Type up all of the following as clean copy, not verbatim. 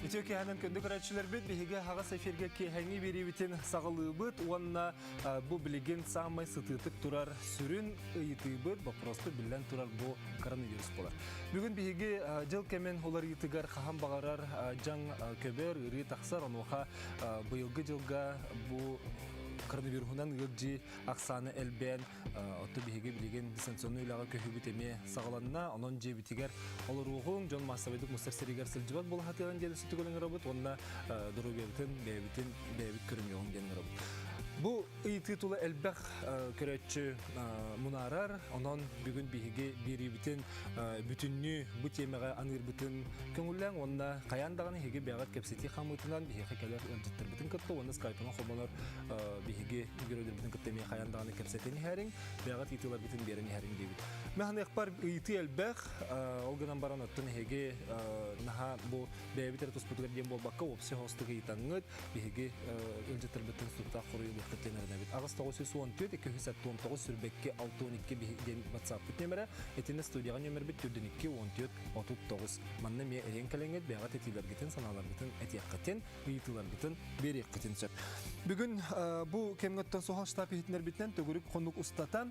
Үтүө киэһэнэн күндү көрөөччүлэрбит, биһиги аһаҕас эфиргэ киэһэҥҥи биэриибитин саҕалыыбыт уонна бу билигин саамай сытыытык турар сүрүн ыйытыыбыт, боппуруоспут биллэн турар бу коронавирус буолар. Бүгүн биһиги дьыл кэмин уларыйыытыгар хаһан баҕарар дьаҥ көбөр, ыарыы тахсар, онуоха быйылгы дьылга бу коронавируһунан ыалдьыы ахсаана элбээн, Оттон биһиги билигин дистанционнай үлэҕэ көһүүбүт эмиэ саҕаланна. Онон дьиэбитигэр олоруоҕуҥ, дьон маассабайдык мустар сиригэр сылдьыбат буола сатыаҕын диэн өссө ыҥырабыт уонна доруобуйабытын бэйэбитин бэйэбит көрүнүөҕүҥ диэн ыҥырабыт. Бу ыйытыы тула элбэх көрөөччү мунаарар. Онон бүгүн биһиги биэриибитин бүтүннүү бу тиэмэҕэ аныырбытын көҥүллээҥ уонна хайаан даҕаны эһиги бэйэҕит кэпсэтии хамыытынан биһиэхэ кэлэр ыалдьыттарбытын кытта уонна скайпынан холбонор биһиги геройдарбытын кытта эмиэ хайаан даҕаны кэпсэтэн иһэриҥ, бэйэҕит ыйытыыларгытын биэрэн иһэриҥ диэбит. Мин ыйытыы элбэх, ол гынан баран оттон эһиги наһаа бу бэйэбит эрэ туспутугар диэн буолбакка, уопсай хостук ыйытаҥҥыт, биһиги ыалдьыттарбыттан суттаах хоруйулуохпут диэн эрэнэбит. 8 914 279 сүрбэкки 62 диэн WhatsApp-пыт нөмэрэ, итиннэ студияҕа нөмербит 42 14 39. Манна эмиэ эрийэн кэлэҥҥит бэйэҕит этиилэргитин, санааларгытын этиэххитин, ыйытыыларгытын биэриэххитин сөп. Бүгүн бу кэмҥэттэн суһал штаб иһитиннэрбитинэн төгүрүк хонук устата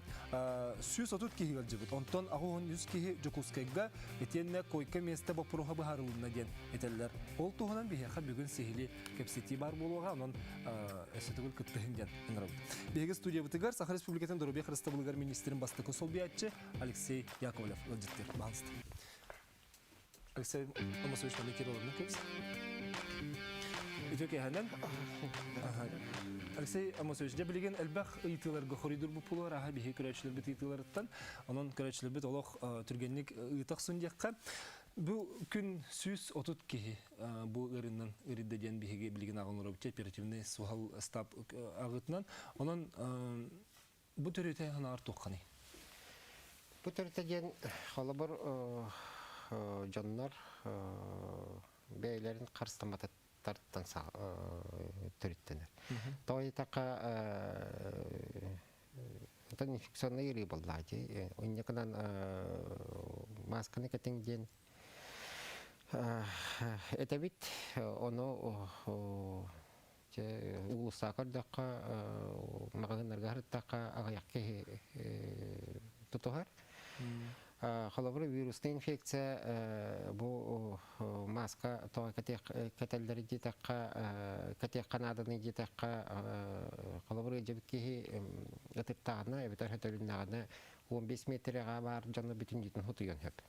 130 киһи ыалдьыбыт. Онтон 83 киһи Дьокуускайга итиэннэ койка миэстэ боппуруоһа быһаарылынна диэн этэллэр. Ол туһунан биһиэхэ бүгүн сиһилии кэпсэтии баар буолуоҕа, онон өссө төгүл кыттыһын диэн ыҥырабыт. Биһиги студиябытыгар Саха Республикатын доруобуйа харыстабылыгар министрин бастакы солбуйааччы Алексей Яковлев ыалдьыттыыр. Баһаалыста. Алексей Амосович Кирилловна көбүс. Үтүө киэһэнэн. Алексей Амосович, дьэ билигин элбэх ыйытыыларга хоруйдуур буппулар аха биһи көрөөччүлэрбит ыйытыыларыттан. Онон көрөөччүлэрбит олох түргэнник ыытахсун диэххэ. Бу күн 130 киһи бу ыарыынан ыарыйда диэн биһиги билигин ааҕан олоробут оперативный суһал штаб ааҕыытынан. Онон бу төрүтэ санааҕар туохханый? Бу төрүтэ диэн холобур дьоннор бэйэлэрин харыстамматыттартан төрүттэнэр. Тоҕо диэтэххэ оттон инфекционнай ыарыы буоллаҕа дии. Инньэ гынан маасканы кэтиҥ диэн этэбит. Ону Чэ, уулуссаҕа көрдөххө, маҕаһыыннарга сырыттахха аҕыйах киһи тутуһар. Холобур, вирусная инфекция бу мааска тоҕо кэтэллэр диэтэххэ, кэтиэххэ нааданы диэтэххэ, холобур, ыалдьыбыт киһи ытыктаҕына эбэтэр сөтөлүннэҕинэ 15 метрэҕэ баар дьону бүтүннүүтүн утуйуон сөп.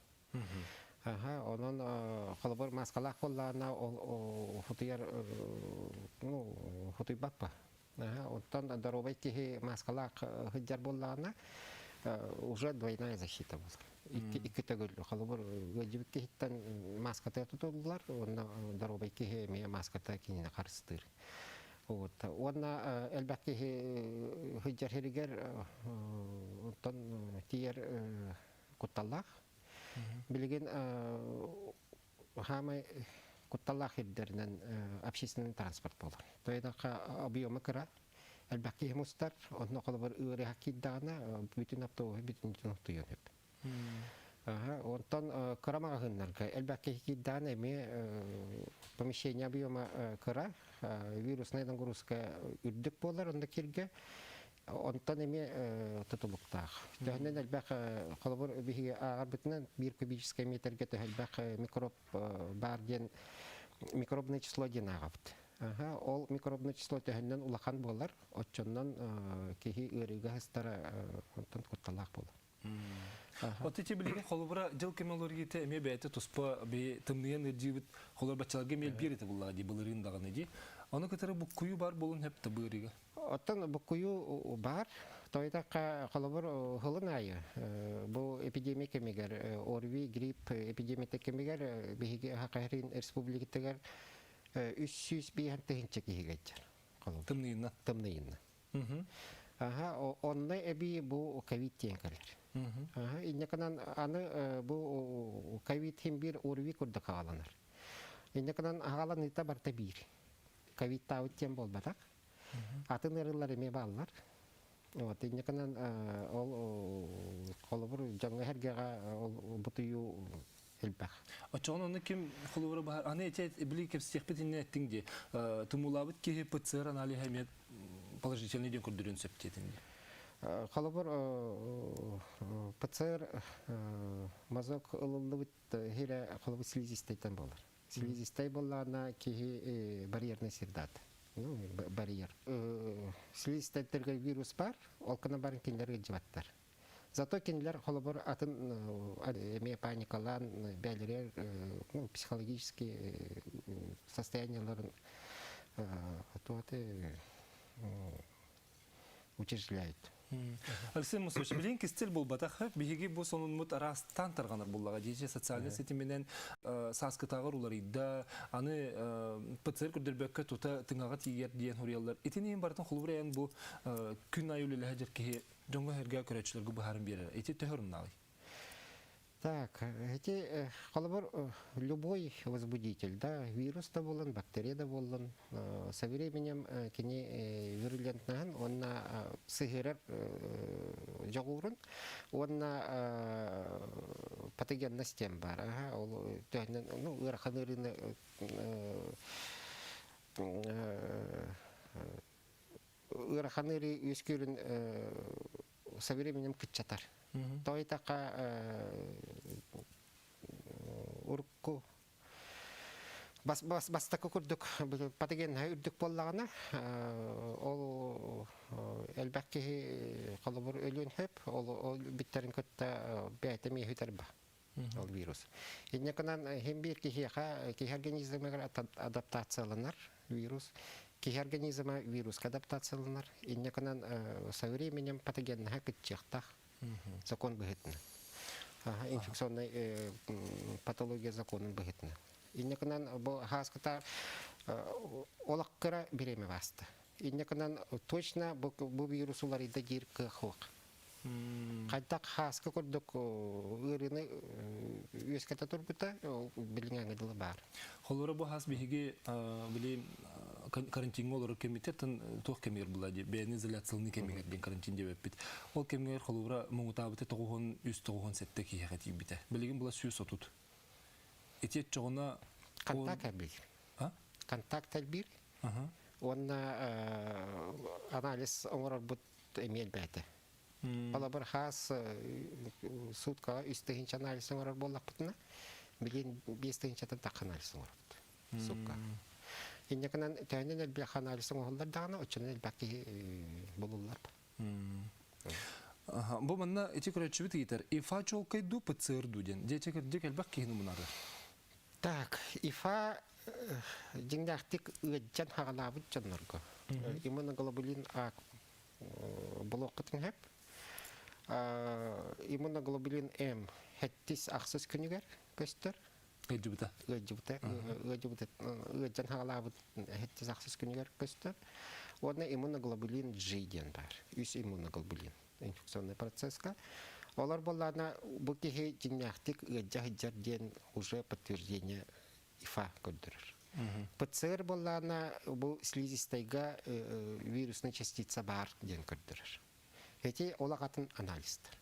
Аха, онон холобур маскалаах буоллаҕына ол утуйар ну утуйбаппа. Аха, оттон доруобай киһи маскалаах сылдьар буоллаҕына уже двойная защита буолар. Икки төгүл холобур ыалдьыбыт киһиттэн маската тутуллар уонна доруобай киһи эмиэ маската кинини харыстыыр. Вот. Уонна элбэх киһи сылдьар сиригэр оттон тиийэр кутталлаах. Билигин хаамай кутталлаах сирдэринэн общественный транспорт буолар. Тоҕо объема кыра, элбэх киһи мустар, онно холобур ыарыһах киирдэҕинэ бүтүн автобуһу бүтүн утуйуон сөп. Онтон кыра маҕаһыыннарга элбэх киһи киирдэҕинэ эмиэ помещение объема кыра, вирусная нагрузка үрдүк буолар онно киргэ Онтон эмиэ тутулуктаах. Төһөнөн элбэх, холобур, биһиги ааҕарбытынан биир кубическай метргэ төһө элбэх микроб баар диэн микробное число диэн ааҕабыт. Ол микробное число төһөннөн улахан буолар, оччоннон киһи ыарыыга сыстара онтон кутталаах буолар. Вот ити билигин холобура дьыл кэмэ олоргита эмиэ бэйэтэ туспа би тымныйан ыдьыыбыт холобур баччаларга эмиэ биир этэ буллаҕа дии былырыын даҕаны дии. Ону кытары буккуйуу бар буолун хөп табыырыга. Оттон буккуйуу баар. Тойтахха холобур хылын аайы бу эпидемия кэмигэр ОРВИ, грипп эпидемията кэмигэр биһиги Хахарин республикатыгар 305 тыһыынча киһи кэлдьэр. Тымныйынна. Тымныйынна. Аха, онно эбии бу ковид диэн кэлэр. Аха, инньэ аны бу ковид хим биир ОРВИ курдук аҕаланар. Инньэ гынан аҕаланыыта барыта биир. Ковидтаабыт диэн буолбатах. Атын ыарыылар эмиэ бааллар. Вот, инньэ гынан ол холобур дьоҥҥо-сэргэҕэ ол бутуйуу Элбэх. Оччоҕуна ону ким холобура баһар аны эти били кэпсиэхпит иннинэ эттиҥ дии тумуулаабыт киһи ПЦР аналиһа эмиэ положительный диэн көрдөрүөн сөп диэтиҥ дии. Холобур ПЦР мазок ылыллыбыт хирэ холобур слизистайтан буолар. Слизистай буоллаҕына киһи барьерный сирдат. Ну, барьер. Слизистайдарга вирус бар, ол гынан баран кинилэр ыалдьыбаттар. Зато кинилэр холобур атын эмиэ паникалаан бэйэлэригэр ну, психологический состояниеларын утяжеляют. Алексей Мусович, билин кистел буолбатах, биһиги бу сонунмут араастаан тарҕанар буллаҕа дии социальнай ситиминэн сааскытааҕар уларыйда, аны ПЦР көрдөрбөккө тута тыҥаҕа тиийэр диэн суруйаллар. Итини иһин барытын холобур эйэн бу күн айы үлэлэһэ дьэр киһи дьоҥҥо-сэргэ көрөөччүлэргэ быһааран биэрэр. Ити төһө оруннааҕый? Так, эти холобур любой возбудитель, да, вирус да буолан, бактерия да буоллун, со временем кини вирулентнаһын уонна сыһыарар дьоҕуурун уонна патогенность диэн баар. Аха, ол төһөнөн ну, ыарахан ыарыыны ыарахан ыарыы үөскүүрүн со временем кыччатар. Тоҕо диэтэххэ урукку бас, бас, бастакы курдук патогеннаһа үрдүк буоллаҕына ол элбэх киһи холобур өлүөн сөп ол ол бүттэрин кытта бэйэтэ эмиэ сүтэрбэ ол вирус. Инньэ гынан хим биир киһиэхэ киһи организмыгар адаптацияланар вирус. Киһи организма вируска адаптацияланар. Инньэ гынан со временем патогеннаһа кыччыахтаах закон быһыытынан. Инфекционнай патология законун быһыытынан. Инньэ гынан бу хааскыта олох кыра бириэмэ бааста. Инньэ гынан точно бу вирус уларыйда диир кыах суох. Хайдах хааска курдук ыарыыны үөскэтэ турбута билиҥҥээҥҥэ дылы баар. Холобура бу хас биһиги били карантиҥҥа олорор кэмитеттэн туох кэмигэр була дии бэйэни изоляцияланыы кэмигэр диэн карантин диэбэппит. Ол кэмигэр холобура муҥутаабыта 93 97 киһиэхэ тиийбитэ. Билигин була 130. Ити оччоҕуна Контакт элбиир. Контакт элбиир. Уонна анализ оҥорорбут эмиэ элбээтэ. Холобур, хаас суткаҕа 3 тыһыынча анализ оҥорор буоллахпытына, билигин 5 тыһыынчаттан тахха анализ оҥоробут сукка. Инньэ гынан төһөнөн элбэх анализ оҥоһуллар даҕаны, оччонон элбэх киһи булуллар. Бу манна ити көрөөччүбүт ыйытар, ИФА чуолкай дуу, ПЦР дуу диэн. Дьэ, кырдьык элбэх киһини мунары. Так, ИФА дьиҥнээхтик ыалдьан хаҕалаабыт дьоннорго иммуноглобулин А булуоххутун сөп. Иммуноглобулин М хэттис ахсыс күнүгэр көстөр. Ыалдьыбыта. Ыалдьыбыта. Ыалдьыбыта. Ыалдьан хаҕалаабыт хэттис ахсыс күнүгэр көстөр. Уонна иммуноглобулин G диэн баар. Үс иммуноглобулин инфекционный процесска. Олор буоллаҕына бу киһи дьиҥнээхтик ыалдьа сылдьар диэн уже подтверждение ИФА көрдөрөр. ПЦР буоллаҕына бу слизистайга вирусная частица баар диэн көрдөрөр. Эти улахан анализтар.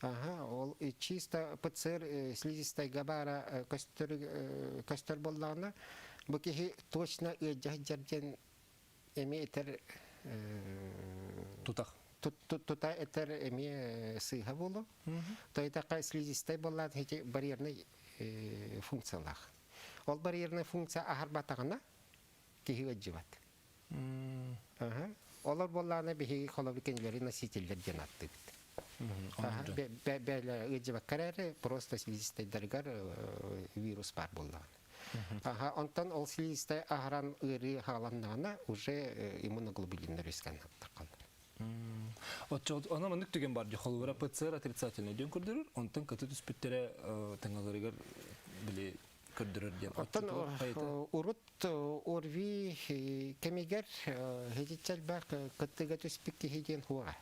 Ага, ол чисто ПЦР слизистайга баара көстөр көстөр буоллаҕына бу киһи точно ыалдьа сылдьар диэн эмиэ этэр Тутах. Тута этэр эмиэ сыыһа буолуо. То этахха слизистай буоллаҕына ити барьерный функциялаах. Ол барьерная функция аһарбатаҕына киһи ыалдьыбат. Олор буоллаҕына биһиги холобур кинилэри носителлэр диэн ааттыыбыт. Бэйэлэрэ ыалдьыбакка эрээри просто слизистайдарыгар вирус баар буоллаҕына. Онтон ол слизистай аһаран ыарыы хааланнаҕына уже иммуноглобулиннар үөскээн таххаллар. Оччо онон маннык түгэн бар дии холобура ПЦР отрицательный диэн көрдөрөр, онтон кыты түспүттэрэ тыҥаларыгар били көрдөрөр диэн. Оттон урут ОРВИ кэмигэр хитиччэ элбэх кыттыга түспүт киһи диэн хуоҕа.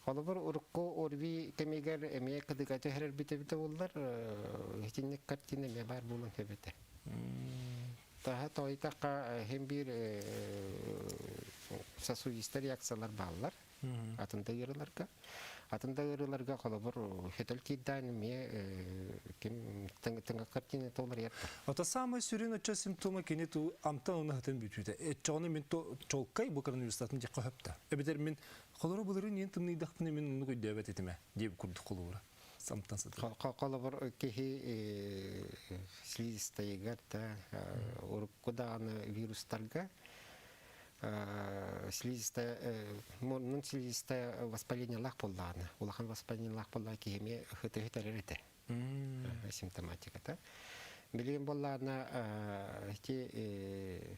Холобур, урукку ОРВИ кэмигэр эмиэ кыдыга түһэрэрбит эбитэ буоллар, итинник картина эмиэ баар буолуон сөп этэ. Таһа тойтахха хим биир сосудистар реакциялар бааллар атын да ыарыыларга. Атын да ыарыыларга холобур хөтөл киирдээн эмиэ ким тыҥа картина толоруйар. Ото самый сүрүн оччо симптома кини ту амтан унаһытын бүтүүтэ. Эччоҕуна мин то чолкай бу коронавирустатын дьэххэ хөптө. Эбэтэр мин холоро былырын иэн тымныйдахпына мин оннук өйдөөбөт этиме диэбит курдук холобура. Самтан сытар. Холобур киһи слизистайыгар да урукку даҕаны вирустарга слизистая мурнун слизистая воспалениелаах буоллаҕына улахан воспалениелаах буоллаҕына киһи эмиэ хытыһы этэ симптоматиката билигин буоллаҕына ити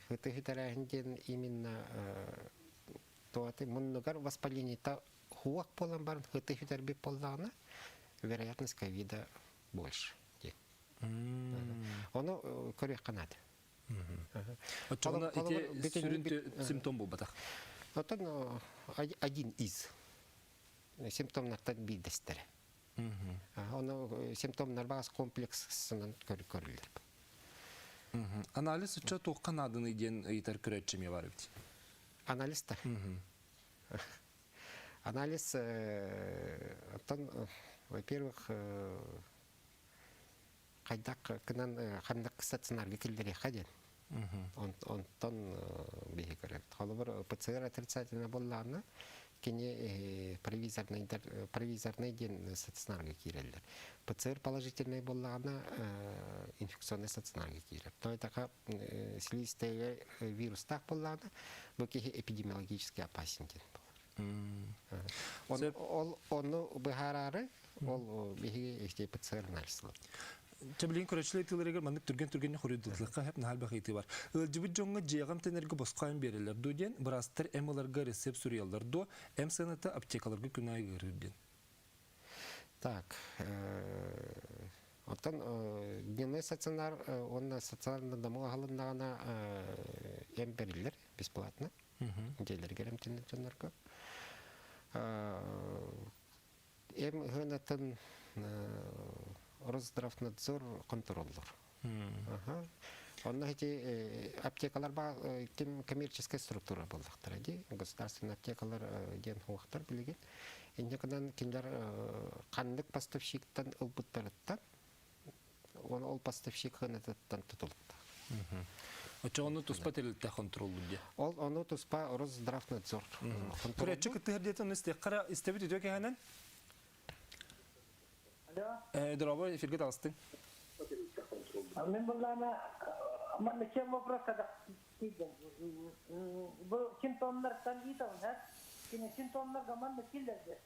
хытыһы тэрээһин диэн именно туоты муннугар воспалениета хуак буолан баран хытыһы сүтэрбит буоллаҕына вероятность ковида больше диэн ону көрүөххэ наада. Оччоҕуна ити сүрүн симптом буолбатах. Оттон один из симптомнартан биирдэстэрэ. Ону симптомнар баас комплексынан көрүллэр. Анализ оччо туохха нааданы диэн ыйытар көрөөччү эмиэ бар эбит. Анализ да. Анализ оттон во-первых хайдах гынан ханнык стационарга киллэриэххэ диэн. Онтон биһи көрөбүт. Холобур, ПЦР отрицательно буоллаҕына, кини провизорнайдар провизорнай диэн стационарга киирэллэр. ПЦР положительный буоллаҕына, инфекционный стационарга киирэр. То это слизистая вирустаах буоллаҕына, бу киһи эпидемиологически опасен диэн буолар. Ол ону быһаараары Ол биһиги ити ПЦР анализ Чэ билигин көрөөччүлэр тылларыгар маннык түргэн-түргэнник хоруйдууллахха сөп наһаа элбэх ыйытыы бар. Ыалдьыбыт дьоҥҥо дьиэҕэ эмтэнэргэ босхо эм биэрэллэр дуо диэн, быраастар эм ыларга рецепт суруйаллар дуо, эм сыаната аптекаларга күн аайы ыарыыр диэн. Так, оттон дневной стационар уонна стационарный дому аһылыннаҕына эм бэриллэр бесплатно дьиэлэригэр эмтэнэр дьоннорго. Эм ыһыанатын Росздравнадзор контроллуур. Онно ити аптекалар ба ким коммерческая структура буоллахтара дии. Государственный аптекалар диэн хуохтар билигин. Инньэ гынан кинилэр ханнык поставщиктан ылбыттарыттан ол поставщик ханатыттан тутулуктаах. Оччоҕону туспа тэрилтэ контроллуур диye. Ол ону туспа Росздравнадзор Көрөөччү кыттыһар диэтин истиэххэ истэбит үтүө кэһэнэн. Алло. Дорообо эфирге таҕыстыҥ. Мен буллаана манна чем вопрос когда бу симптомнартан иитабын, кини симптомнарга манна киллерде.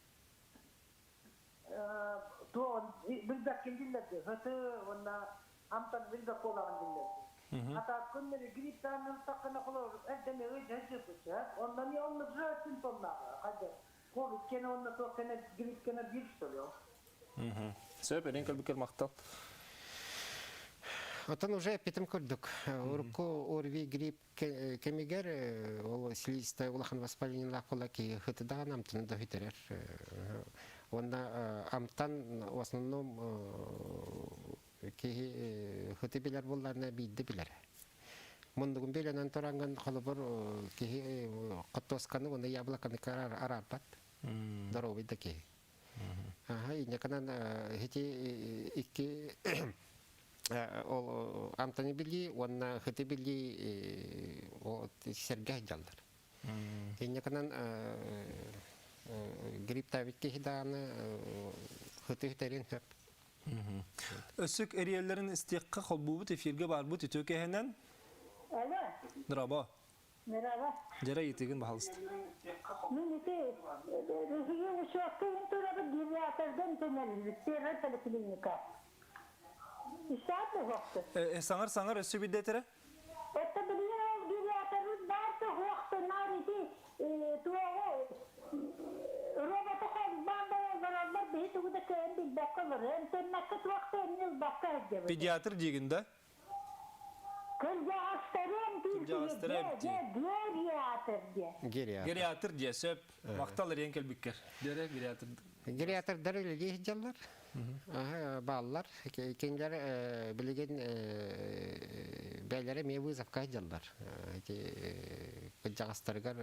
Туон билбэккин биллэрди. Хаты уонна амтан билбэк буолаҕын биллэрди. Ата күннэри грипптаанын таххана холор эрдэни ый дьэдьэппит. Онно не онно бжа симптомнааҕа. Хадда ковид кене онно туох кене грипп кене биир что ли? Сөп, эрин кэлбиккэр махтал. Оттон уже эппитим курдук, урукку ОРВИ грипп кэмигэр ол слизистая улахан воспалениелаах буола киһи хытыдаҕын амтаны да бүтэрэр. Уонна амтан в основном киһи хыты билэр буолларына биирдэ билэр. Муннугун билэнэн туранган холобур киһи хортуосканы уонна яблоканы араарбат. Здоровый да киһи. Аха, инньэ ити икки ол амтаны билии уонна хыты билии сэргэ сылдьаллар. Инньэ гынан грипптаабыт киһи даҕаны хыты үтэрин сөп. Өссүк эриэллэрин истиэххэ холбуубут эфиргэ барбыт үтүө кэһэнэн. Алло. Драба. Merhaba. Дьэрэ ыйытыгын баһалыста. Мин ити биһиги учуокка турабыт гериатордан төнөлүбүт первая поликлиника. Исаат уһуохту. Саҥар саҥар өссө билдэтэрэ? Это билигин ол гериаторбыт баар туһуохту наар ити туоҕу роботу холбоон бараллар биһи тугу да кыайан билбэккэ олорор. Эмтэммэккэ туох да эмни ылбакка сылдьабыт. Педиатр диигин да? Кырдьаҕастары Кырдьаҕастары эмтиир. Гериатр диэ. Гериатр. Гериатр диэ, сөп. Махтал эриэн кэлбиккэр. Диэрэ гериатр. Гериатрдар үлэлии сылдьаллар. Бааллар. Кинилэр билигин бэйэлэрэ эмиэ вызовка сылдьаллар. Ити Кырдьаҕастарыгар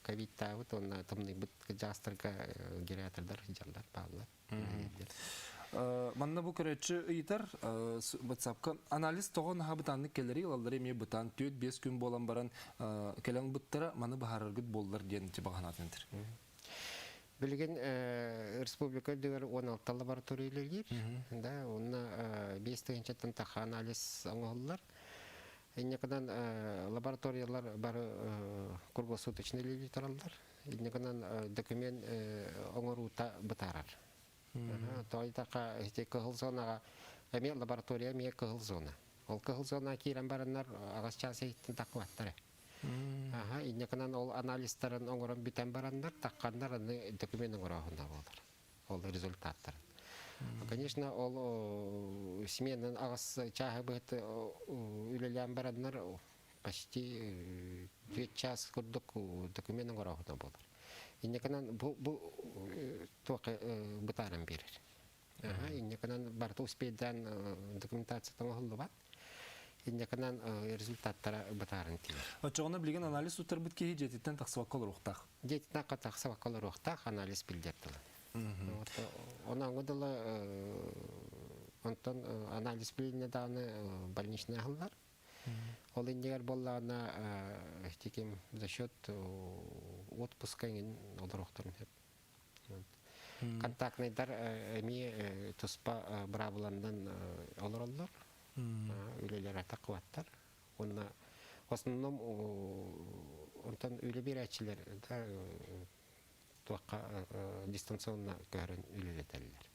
ковидтаабыт уонна тымныйбыт кырдьаҕастарга гериатрдар сылдьаллар, бааллар. Манна бу көрөөччү ыйытар WhatsApp-ка анализ тоҕо наһаа бытааннык кэлэрий ылаллар эмиэ бытаан 4-5 күн буолан баран кэлэн ылбыттара маны быһаараргыт буоллар диэн баҕанаатын этэр. Билигин республика үрдүгэр 16 лаборатория үлэлиир. Да, онно 5 тыһыынчаттан тахха анализ оҥоһуллар. Инньэ гынан лабораториялар бары круглосуточно үлэлии тураллар. Инньэ гынан документ оҥоруута бытаарар. Тоҕо ити кыһыл зонаҕа эмиэ лаборатория эмиэ кыһыл зона. Ол кыһыл зона киирэн бараннар аҕыс чаас иһиттэн таххыбаттар. Аха, инньэ гынан ол анализтарын оҥорон бүтэн бараннар, тахханнар аны документ оҥорооһуна буолар. Ол результаттарын. Конечно, ол сменан аҕыс чааһы быһыт үлэлээн бараннар почти 4 час курдук документ оҥорооһуна буолар. Инньэ гынан бу бу туох бытааран биэрэр. Инньэ гынан барыта успейдаан документация оҥоһуллубат. Инньэ гынан результаттара бытааран тиийэр. Оччоҕуна билигин анализ туттарбыт киһи дьиэтиттэн тахсыбакка олоруохтаах. Дьиэтиттэн тахсыбакка олоруохтаах анализ биллэр тылы. Онон дылы онтон анализ билиннэ даҕаны больничный аһыллар. Ол иннигэр буоллаҕына тиким за счет отпуска иҥин олоруохтарын сөп. Контактнайдар эмиэ туспа быраабыланан олороллор, үлэлэрэ таххыбаттар. Уонна в основном онтон үлэ биэрээччилэр да туохха дистанционно көһөрөн үлэлэтэллэр.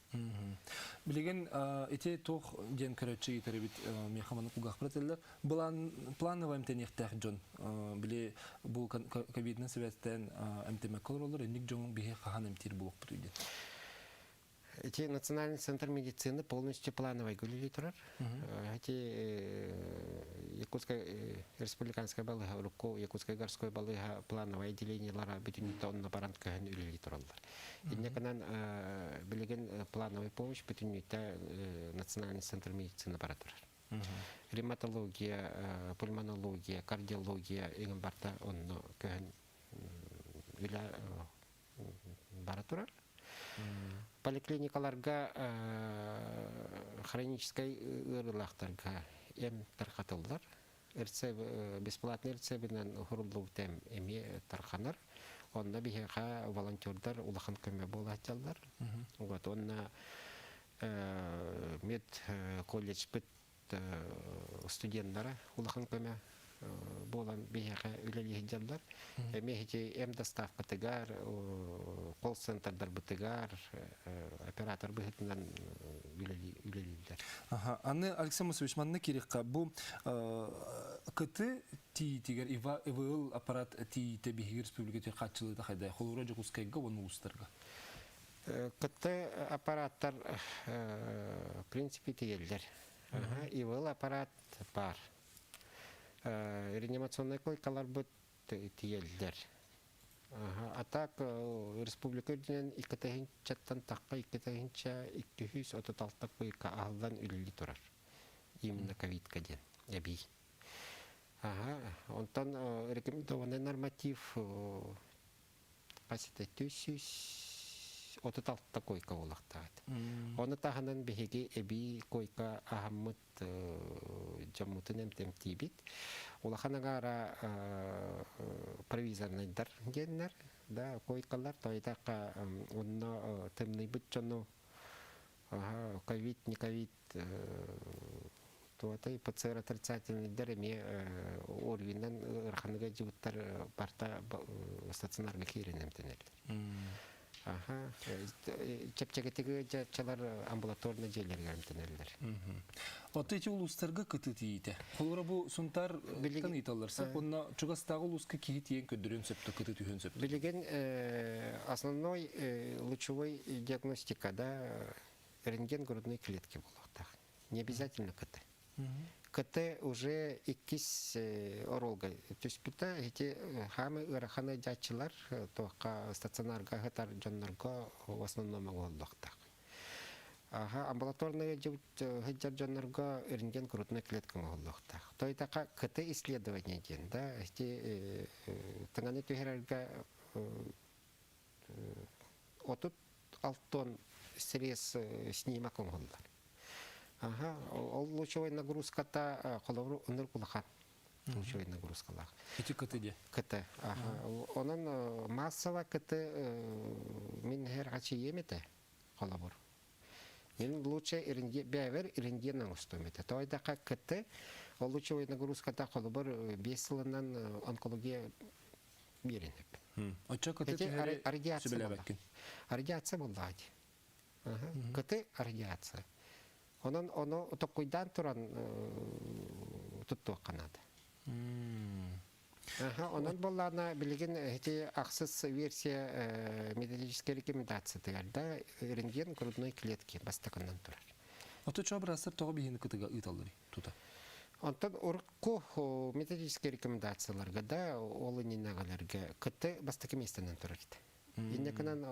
Билигин ити туох диэн көрөөччү ыйытар эбит миэхэ маннык кулгаахпар этэллэр. Планово эмтэниэхтээх дьон били бу ковидынан сибээстээн эмтэммэккэ олороллор, инник дьон биһи хаһан эмтиир буолуохпутуй диэн. Эти Национальный центр медицины полностью плановой үлэлии турар. Эти Якутская республиканская балыыһа, урукку Якутская городской балыыһа плановое отделениелара бүтүннүүтэ онно баран көһөн үлэлии тураллар. Инньэ гынан билигин плановый помощь бүтүннүүтэ Национальный центр медицины бара турар. Ревматология, пульмонология, кардиология иҥин барта онно көһөн үлэ бара турар. Поликлиникаларга хроническай ыарыылаахтарга эм тарҕатыллар. РЦ бесплатный РЦБинэн уһуруллубут эм эмиэ тарҕанар. Онно биһиэхэ волонтердар улахан көмө буолааччаллар. Вот уонна мед колледжпыт студеннара улахан көмө буолан биһиэхэ үлэлии сылдьаллар. Эмиэ ити эм доставкатыгар, колл-центрдарбытыгар оператор быһыытынан үлэлииллэр. Аны Алексей Мусович, манна кириэххэ бу КТ тиитигэр ИВЛ аппарат тиийитэ биһиги республикатыгар хааччылыыта хайдай? Холобура Дьокуускайга уонна улуустарга. КТ аппараттар в принципе тиийэллэр. ИВЛ аппарат баар. Реанимационнай койкаларбыт тиийэллэр. А так республика үрдүнэн икки тыһыынчаттан тахха 2236 койка аһыллан үлэлии турар. Именно ковидка диэн эбии. Ага, онтон рекомендованный норматив хас 336 койка буолуохтаах. Ону таһынан биһиги эбии койка аһаммыт дьоммутун эмтиибит. Улахан аҥаара провизорнайдар диэннэр, да, койкалар, тойтахха онно тымныйбыт дьону ковид, не ковид, туотай ПЦР отрицательныйдар эмиэ орвинан ыараханыга дьыбыттар барта стационарга киирэн эмтэнэллэр. Аха, чэпчэкитиги дьаччалар амбулаторный дьиэлэригэр эмтэнэллэр. Оттон ити улуустарга кыты тиийитэ. Холобура бу Сунтаар ыыталлар сөп, онно чугастааҕы улууска киһи тиийэн көрдөрүөн сөп, кыты түһүөн сөп. Билигин основной лучевой диагностика да рентген грудной клетки буолуохтаах. Не обязательно КТ. КТ уже иккис оруолга түспүтэ. Ити хаамы ыараханы дьааччылар туохха стационарга сытар дьоннорго в основном оҥоһуллуохтаах. Аха, амбулаторнай ыалдьыбыт сылдьар дьоннорго рентген грудной клетка оҥоһуллуохтаах. Тойтаха КТ исследование диэн да ити тыҥаны түһэрэргэ 36 срез снимок оҥоһуллар. Аха, ол лучевой нагрузката холобур оннук улахан лучевой нагрузкалаах. Ити КТ диэ? КТ. Аха. Онон массово КТ мин һэр хачыйыам этэ холобур. Мин лучше бэйэбэр рентген оҥостуом этэ. Тоҕо диэтэххэ КТ ол лучевой нагрузката холобур 5 сылынан онкология биэрэн Оччо КТ түһэри сүбэлээбэккин? Радиация буоллаҕа дии. КТ радиация. Онон ону токкуйдаан туран туттуохха наада. Онон буоллаҕына билигин ити ахсыс версия методическай рекомендациятыгар да рентген грудной клетки бастакынан турар. Ото чо образцар тоҕо биһини кытыга ыыталларый тута? Онтон урукку методическай рекомендацияларга да ол иннинэҕэлэргэ КТ бастакы миэстэнэн турар этэ. Инньэ гынан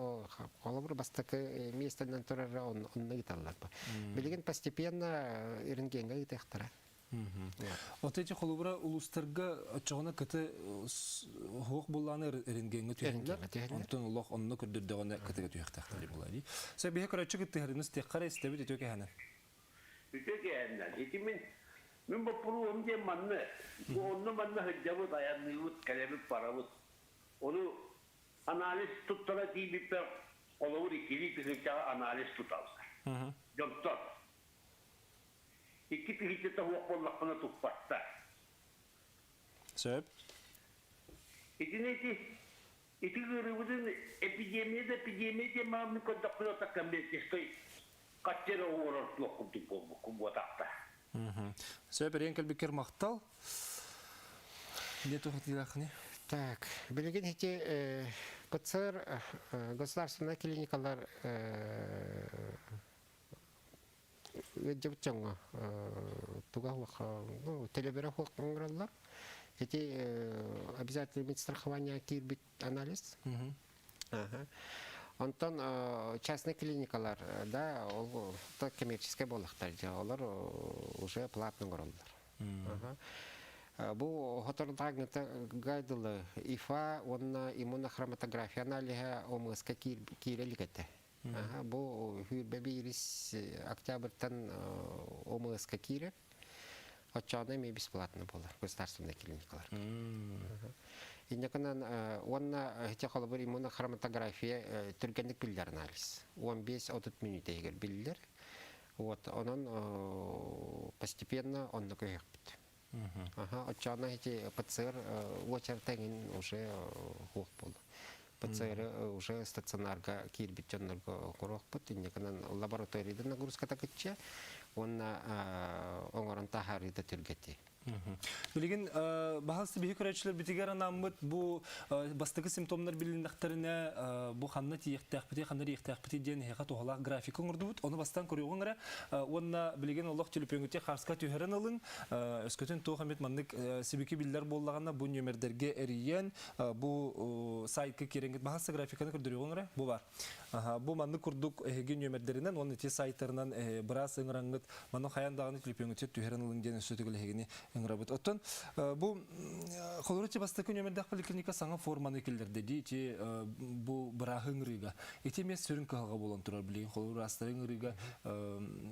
холобур бастакы миэстэнэн турара онно ыыталлар. Билигин постепенно рентгеҥҥэ ыытыахтара. Вот эти холобура улуустарга оччоҕуна кыты хуох буллааны рентгеҥҥэ түһэллэр. Онтон олох онно көрдөрдөҕүнэ кытыга түһүөхтээхтэр буолар дии. Сэ биһи көрөччү кыттыһарыныс тиэххэ истэбит үтүө кэһэнэн. Үтүө кэһэннэн. Ити мин мин боппуруоһум диэн манны. Бу онно манна сылдьабыт, айанныыбыт, кэлэбит, барабыт. Ону анализ туттара тиийбиппэр холобур иккилии тыһыынчаҕа анализ туталлар. Дьонтон Икки тыһыынчата суох буоллахпына туппаттар. Сөп. Итини ити ити ыарыыбытын эпидемия да эпидемия диэн мааммын көрдөхпүнэ ота коммерческой хаччы эрэ уорар туох курдук буолбуккун буотахта. Сөп, эриэн кэлбиккэр махтал. Не тухатыылааххыный? Так, билигин ити ПЦР государственная клиникалар ыалдьыбыт дьоҥҥо туга суох ну төлөбүрэ суох оҥороллор. Ити обязательно медстрахование киирбит анализ. Онтон частный клиникалар да ол коммерческай буоллахтар дьэ олор уже платно оҥороллор. Бу хотордааҥҥыта гайдылы ИФА уонна иммунохроматография аналиһа ОМС-ка киирэ илик этэ. Бу сүүрбэ биирис октябрьтан ОМС-ка киирэр. Оччоҕуна эмиэ бесплатно буолар государственнай клиникаларга. Инньэ гынан уонна ити холобур иммунохроматография түргэнник биллэр анализ. 15-30 мүнүүтэ иһигэр биллэр. Вот онон постепенно онно көһүөхпүт. Аха, оччоҕуна ити ПЦР уочарата эҥин уже суох буолла. ПЦР уже стационарга киирбит дьоннорго оҥоруохпут. Инньэ гынан лабораторияда нагрузката кычча уонна оҥорон таһаарыыта түргэтиэ. Билигин баһылсы биһи көрөөччүлэр битигэр анаммыт бу бастакы симптомнар билиннэхтэринэ бу ханна тиийиэхтээхпитий, ханна ириэхтээхпитий диэн эһиэхэ туһалаах графика оҥордубут. Ону бастаан көрүөҕүҥ эрэ уонна билигин олох түлүпүөҥҥүтэ хаарска түһэрэн ылыҥ. Өскөтүн туох эмит маннык сибики биллэр буоллаҕына бу нүөмэрдэргэ эрийэн бу сайтка киирэҥҥит баһылсы графиканы көрдөрүөҕүҥ эрэ бу бар. Бу маннык курдук эһиги нүөмэрдэринэн уонна ити сайтарынан быраас ыҥыраҥҥыт Манна хайаан даҕаны түлүпүөҥҥүтүгэр түһэрэн ылыҥ диэн өссө төгүл эһигини ыҥырабыт. Оттон бу холобур ити бастакы нүөмэрдээх поликлиника саҥа форманы киллэрдэ дии ити бу бырааһы ыҥырыыга. Ити эмиэ сүрүн кыһалҕа буолан турар билигин холобур быраастары ыҥырыыга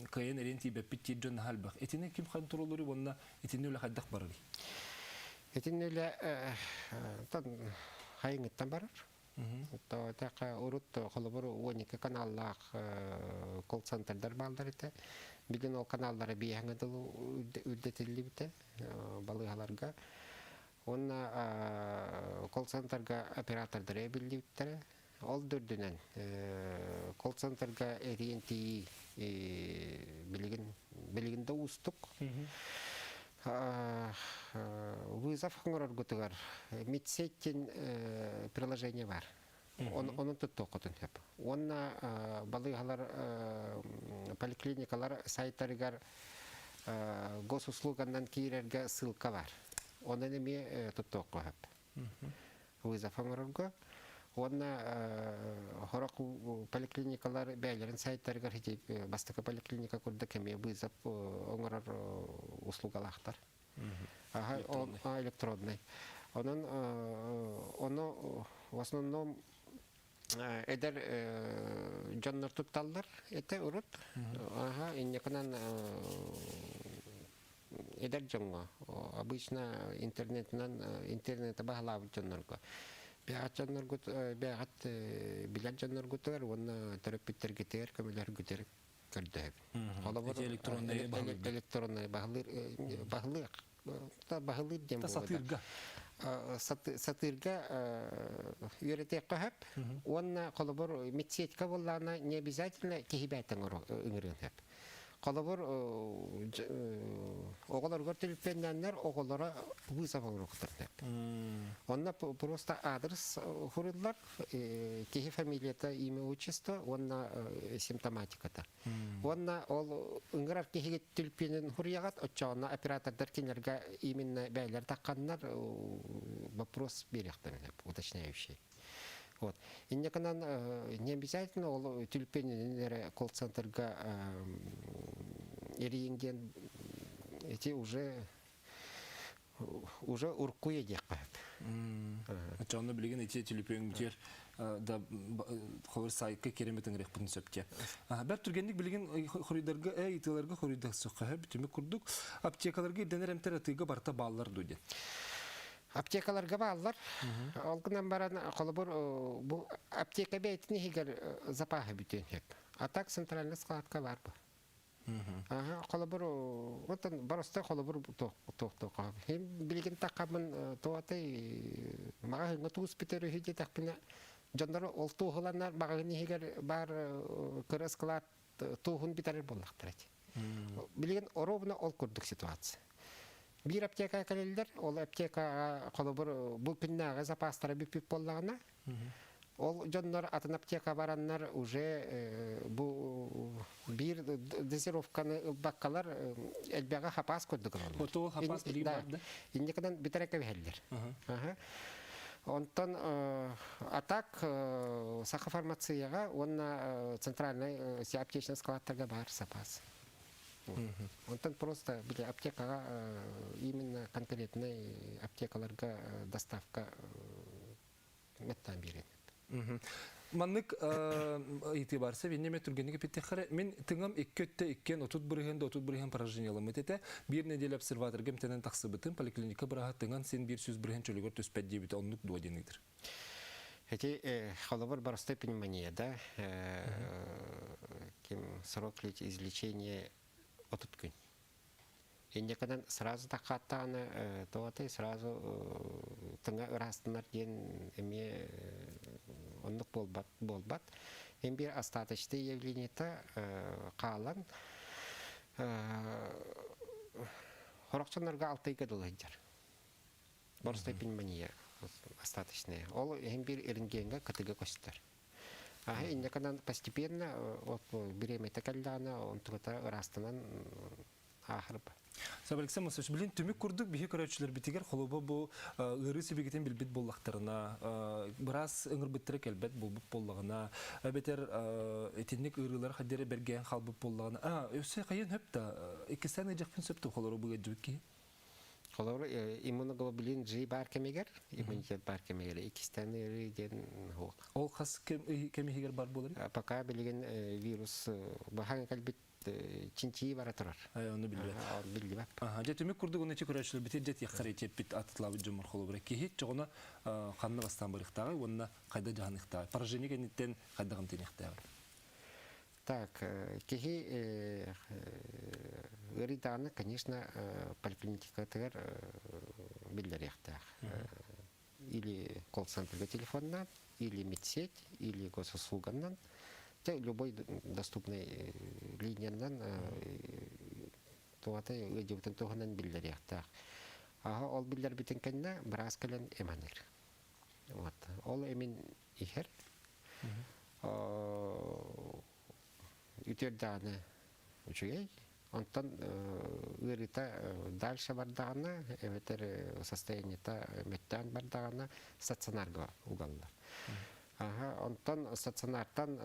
кыайан эриэн тиийбэппит диир дьон наһаа элбэх. Итини ким хонтуруоллууруй уонна итинни үлэ хайдах барарый? Итинни үлэ хайыҥыттан барар. Тоҕо урут холобур 12 каналлаах колл-центрдар бааллар этэ. Билигин ол каналлара биэһэҥэ дылы үрдэтиллибитэ балыыһаларга. Уонна колл-центрга оператордары эбиллибиттэрэ. Ол да үрдүнэн колл-центрга эрийэн тиийии билигин билигин да уустук. Вызов оҥороргутугар медсеть приложение бар. Онон туттуоххутун сөп. Уонна балыыһалар поликлиникалар сайтарыгар госуслуганнан киирэргэ ссылка бар. Онон эмиэ туттуохха сөп. Вызов оҥорорго. Уонна хорох поликлиникалар бэйэлэрин сайтарыгар бастакы поликлиника курдук эмиэ вызов оҥорор услугалаахтар. Электронный. Онон ону в основном эдэр дьоннор тутталлар этэ урут. Аха, иннекынан эдэр дьоҥҥо обычно интернетинэн интернети баһылаабыт дьоннорго бэйэҕит дьонноргут бэйэҕит билэр дьонноргутугар уонна төрөппүттэргитигэр көмөлөргүтүгэр көрдөһөбүн. Холобур электроннай электроннай баһылыыр баһылыах баһылыыр диэн сатыырга сатыырга үөрэтиэххэ сөп уонна холобур медсетка буоллаҕына не обязательно киһи бэйтэн ыҥырыан сөп. Холобур, оҕолоргор төлөпүөннээннэр оҕолоро вызов оҥоруохтарын сөп. Онно просто адрес хуруллар, киһи фамилията, имя, отчество уонна симптоматиката. Уонна ол ыҥырар киһиги төлөпүөнүн хуруйаҕат, оччоҕуна оператордар кинилэргэ именно бэйэлэр тахханнар вопрос биэриэхтэрин сөп, уточняющий. Вот. Инньэ гынан не обязательно ол түлпенинин эрэ колл-центрга эрийин диэн эти уже уже уркуйа диэххэ сөп. Оччоҕуна билигин ити түлүпүөҥмүтүгэр да холор сайтка киремит ыҥырыахпытын сөп диэ. Бэрт түргэнник билигин хоруйдарга ыйытыыларга хоруйдасыахха сөп түмүк курдук аптекаларга ирдэнэр эмтэр атыыга барыта бааллар дуу диэн. Аптекаларга бааллар. Ол гынан баран, холобур, бу аптека бэйэтин иһигэр запаһы бүтүөн сөп. А так центральный складка бар бу. Ага, холобур, оттон барыста холобур туох-туох. Билигин таххаммын туотай маҕаһыыҥҥа туус бүтэр үһү диэтэхпинэ, дьоннор ол туоһуланнар маҕаһыын иһигэр баар кыра склад туоһун бүтэрэр буоллахтара ити. Билигин оруобуна ол курдук ситуация. Биир аптека кэлэллэр, ол аптекаҕа холобур бу күннээҕи запастара бүппүт буоллаҕына, ол дьоннор атын аптека бараннар уже бу биир дозировканы ылбаккалар элбэҕи хапаас курдук ылаллар. Отоо хапаас билигин бар да? Инникинэн бүтэрэ кэбиһэллэр. Онтон а так Саха фармацияҕа уонна центральный аптечный складтарга баар запас. Онтон просто били аптекаҕа именно конкретный аптекаларга доставка меттаан биэрэн. Маннык ыйытыы барса бинне түргэнник эпиттеххere мин тыҥам икки өттө иккен 30 бырыһын да 30 бырыһын поражениеламмыт этэ. Биир неделя обсерваторга эмтэнэн тахсыбытым поликлиника быраһа тыҥан син биир 100 бырыһын чөлүгэр түспэт диэбитэ оннук дуо диэн ыытыр. Эти холобур простой пневмония, да, ким срок излечения 30 күн. Иннекенен сразу таккаттааны тоҕотой сразу тыҥа ыраастынар диэн эмиэ оннук буолбат буолбат. Эм биир остаточный явлениета хаалан хорохчоннорго алтыйга дылы сылдьар. Боростой пневмония остаточная. Ол иһин биир рентгенга кытыга көстөр. Аһы иннекенен постепенно вот бириэмэтэ кэллэҕинэ онтуката ыраастанан ааһарба. Алексей Мусович, билин түмүк курдук биһи көрөөччүлэрбитигэр холобу бу ыарыы сибигитин билбит буоллахтарына, быраас ыҥырбыттара кэлбэт буолбут буоллаҕына, эбэтэр итинник ыарыылар хаддere бэргээн хаалбыт буоллаҕына, а өссө хайын хөп да иккистээн ыдьахпын сөп да холору бу ыдьыбыт киһи. Холобур, иммуноглобулин G баар кэмигэр, иммунитет баар кэмигэр иккистээн ыарыы диэн суох. Ол хас кэм иһигэр бар буолар? Пока билигин вирус баһан кэлбит чинчии бара турар. Ай, ону билбэт. Биллибэт. Дьэ түмүк курдук уну көрөөччүлэр битир дьэ тиэххэр итиэппит атытлаабыт дьоммор холобура киһи чоҕуна ханна бастаан барыахтааҕый уонна хайда дьаһаныахтааҕый поражение кэнниттэн хайдах эмтэниэхтээҕий Так, киһи ыарыйдаҕына, конечно, поликлиникатыгар биллэриэхтээх. Или колл-центрга телефоннаан, или медсеть, или госуслуганнан, любой доступный линиянан тугата ыалдьыбытын туһунан биллэриэхтээх. Аха ол биллэрбитин кэннэ быраас кэлэн эманыр. Вот. Ол эмин иһэр. Үтүөрдэҕинэ үчүгэй. Онтон ыарыыта дальше бардаҕына, эбэтэр состояниета мөттөөн бардаҕына стационарга угаллар. Онтон стационартан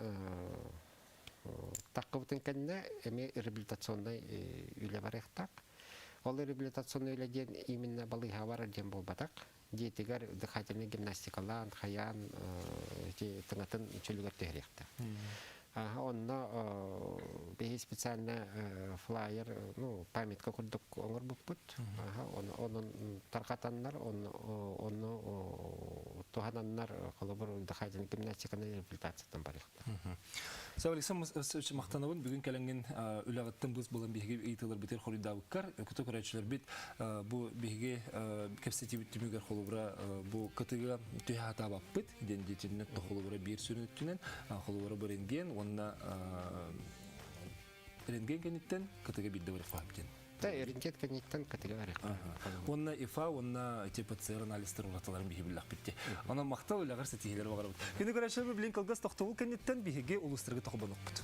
таххыбытын кэннэ эмиэ реабилитационнай үлэ барыахтаах. Ол реабилитационнай үлэ диэн именно балыыһа барар диэн буолбатах. Дьиэтигэр дыхательнай гимнастикалаан, хайаан ити тыҥатын чөлүгэр түһэриэхтээх. Онно биһи специально флайер, ну, памятка курдук оҥорбуппут. Онон тарҕатаннар, ону туһананнар, холобур, дыхательнай гимнастиканы реабилитацияттан барыахтаах. Сау Александр Васильевич, махтанабын бүгүн кэлэҥҥин үлэҕиттэн быыс булан биһиги ыйытыыларбытыгар хоруйдаабыккар. Өкүтэ көрөөччүлэрбит бу биһиги кэпсэтиибит түмүгэр холобура бу кытыга түһэ сатаабаппыт диэн диэтиннэ холобура биир сүрүн өттүнэн холобура бу рентген уонна рентген кэнниттэн кытыга биирдэ барыахха диэн. Да, рентген кэнниттэн кытыга барыахха. Уонна ИФА уонна ТПЦР анализтар уратыларын биһи биллэхпит. Онон махтал үлэҕэр ситиһиилэр баҕарабыт. Күнү көрөөччүлэр билин кылгас тохтобул кэнниттэн биһиги улуустарга тохобонукпут.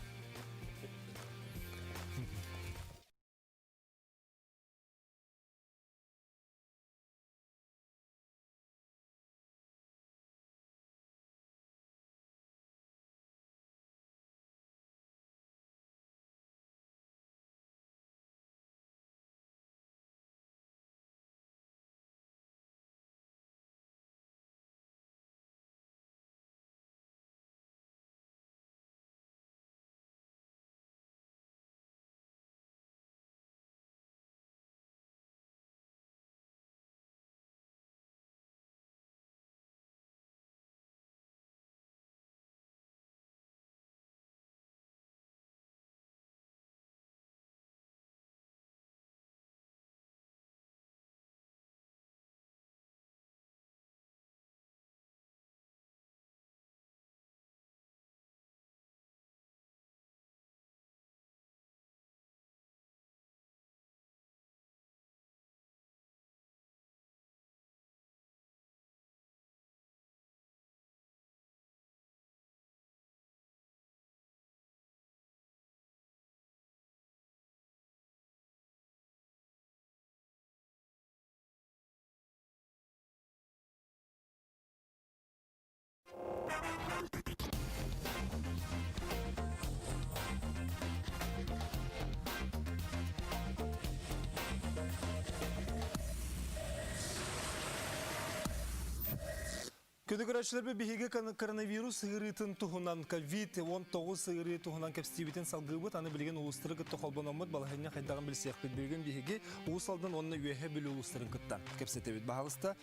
Күндү көрөөччүлэрбит биһиги коронавирус ыарыытын туһунан COVID-19 ыарыы туһунан кэпсиибитин салгыыбыт. Аны билигин улуустары кытта холбономмут балаһыанньа хайдаҕын билсиэхпит. Бүгүн биһиги Уус Алдан уонна Үөһэ Бүлүү улуустарын кытта кэпсэтэбит. Баһалыста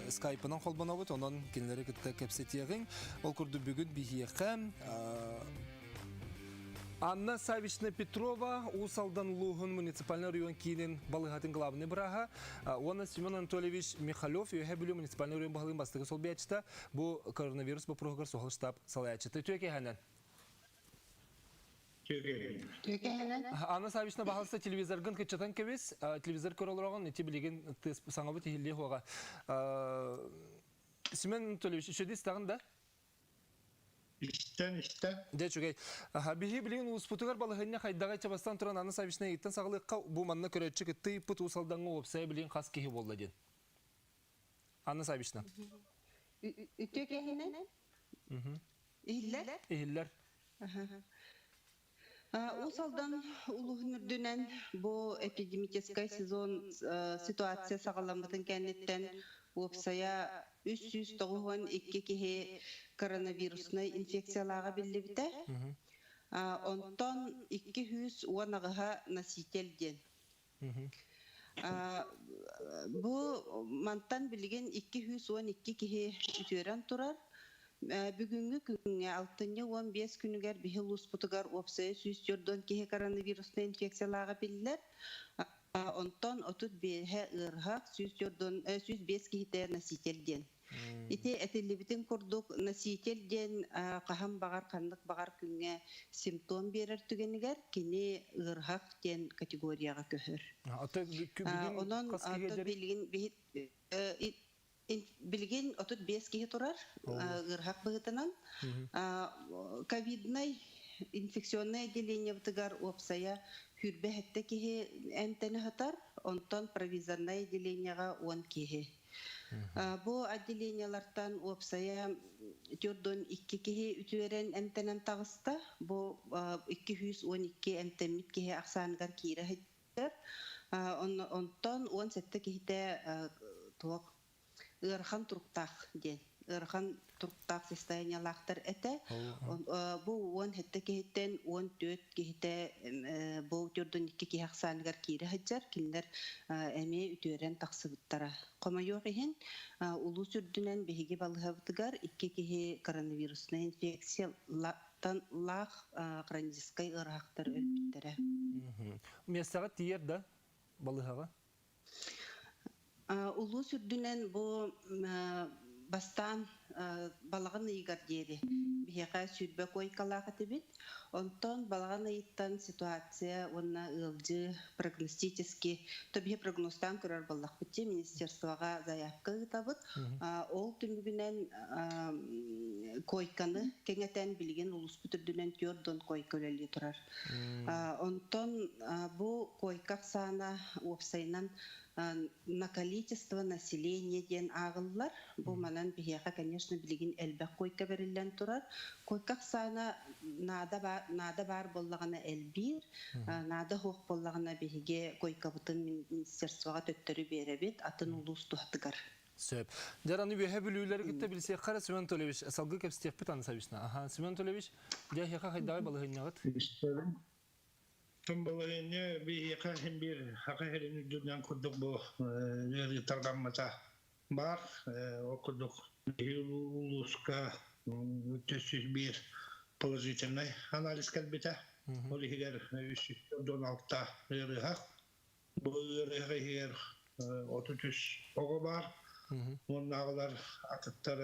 скайпынан холбонобут, онон кинилэри кытта кэпсэтиэҕиҥ. Ол курдук бүгүн биһиэхэ Анна Савична Петрова, Уус Алдан улууһун муниципальнай оройуон киинин балыыһатын главный бырааһа, уонна Семен Анатольевич Михалев, Үөһээ Бүлүү муниципальнай оройуон баһылыгын бастакы солбуйааччыта, бу коронавирус боппуруоһугар суһал штаб салайааччыта. Үтүө киэһэнэн! Анна Савична, баһалыста телевизоргын кыччатан кэбис, телевизор көрө олороҕун, ити билигин саҥабыт иһиллиэ суоҕа. Семен Анатольевич, үчүгэй истэҕин да? Истэн, истэн. Дьэ, үчүгэй. Биһи билигин улууспутугар балаһыанньа хайдаҕай чабастан туран Анна Савична ыйыттан саҕалыахха бу манна көрөөччү кытта ыйыппыт Уус Алдаҥҥа уопсайа билигин хас киһи буолла диэн. Анна Савична. Үтүө киһинэн? Иһиллэр? Иһиллэр. Уус Алдан улууһун үрдүнэн бу эпидемическай сезон ситуация саҕаламмытын кэнниттэн уопсайа 392 киһи коронавируснай инфекциялааҕа биллибитэ. Онтон 210 аҕыһа носитель диэн. Бу мантан билигин 212 киһи үтүөрэн турар. Бүгүҥҥү күҥҥэ алтынньы 15 күнүгэр биһи улууспутугар уопсайа 104 киһи коронавируснай инфекциялааҕа биллэр. Онтон 35-э ыарыһах, 105 киһитэ носитель диэн. Ити этиллибитин курдук, носитель диэн хаһан баҕар ханнык баҕар күҥҥэ симптом биэрэр түгэнигэр кини ыарыһах диэн категорияҕа көһөр. Онон билигин билигин 35 киһи турар ыарыһах быһыытынан. Ковиднай инфекционное отделениебытыгар уопсайа 27 киһи эмтэнэ сытар, онтон провизорнай отделениеҕа 10 киһи. Бу отделениелартан уопсайа 42 киһи үтүөрэн эмтэнэн таҕыста. Бу 212 эмтэммит киһи ахсааныгар киирэ сылдьар. Онтон 17 киһитэ туох ыарахан туруктаах диэн ыарахан туруктаах состояниелаахтар этэ. Бу 17 киһиттэн 14 киһитэ бу 42 киһи ахсааныгар киирэ сылдьар. Кинилэр эмиэ үтүөрэн тахсыбыттара. Хомойуох иһин, улуус үрдүнэн биһиги балыыһабытыгар икки киһи коронавируснай инфекциялартан лаах хроническай ыарыһахтар өлбүттэрэ. Миэстэҕэ тиийэр да балыыһаҕа? Улуус үрдүнэн бу бастаан балаҕан ыйыгар диэри биһиэхэ 20 куойкалаах этибит. Онтон балаҕан ыйыттан ситуация уонна ыалдьыы прогностически, то биһи прогнозтаан көрөр буоллахпыт дии, министерствоҕа заявка ыытабыт. Ол түмүгүнэн куойканы кэҥэтэн билигин улууспут үрдүнэн 4 куойка үлэлии турар. Онтон бу койка ахсаана уопсайынан на количество населения диэн ааҕыллар. Бу манан биһиэхэ, конечно, билигин элбэх койка бэриллэн турар. Койка ахсаана наада баар, наада баар буоллаҕына элбиир, наада суох буоллаҕына биһиги койкабытын министерствоҕа төттөрү биэрэбит атын улуус туһатыгар. Сөп. Дьэр аны үөһэ бүлүүлэри кытта билсиэххэ эрэ Семен Анатольевич, салгыы кэпсэтиэхпит аны Савишна. Аха, Семен Анатольевич, дьэ эһиэхэ хайдаҕай балаһыанньаҕыт? Истэбин. Балаһыанньа биһиэхэ син биир саха сирин үрдүнэн курдук бу ыарыы тарҕаммыта баар. Ол курдук биһи улууска 301 положительнай анализ кэлбитэ. Ол иһигэр 346 ыарыһах. Бу ыарыһах иһигэр 33 оҕо баар. Уоннааҕылар атыттар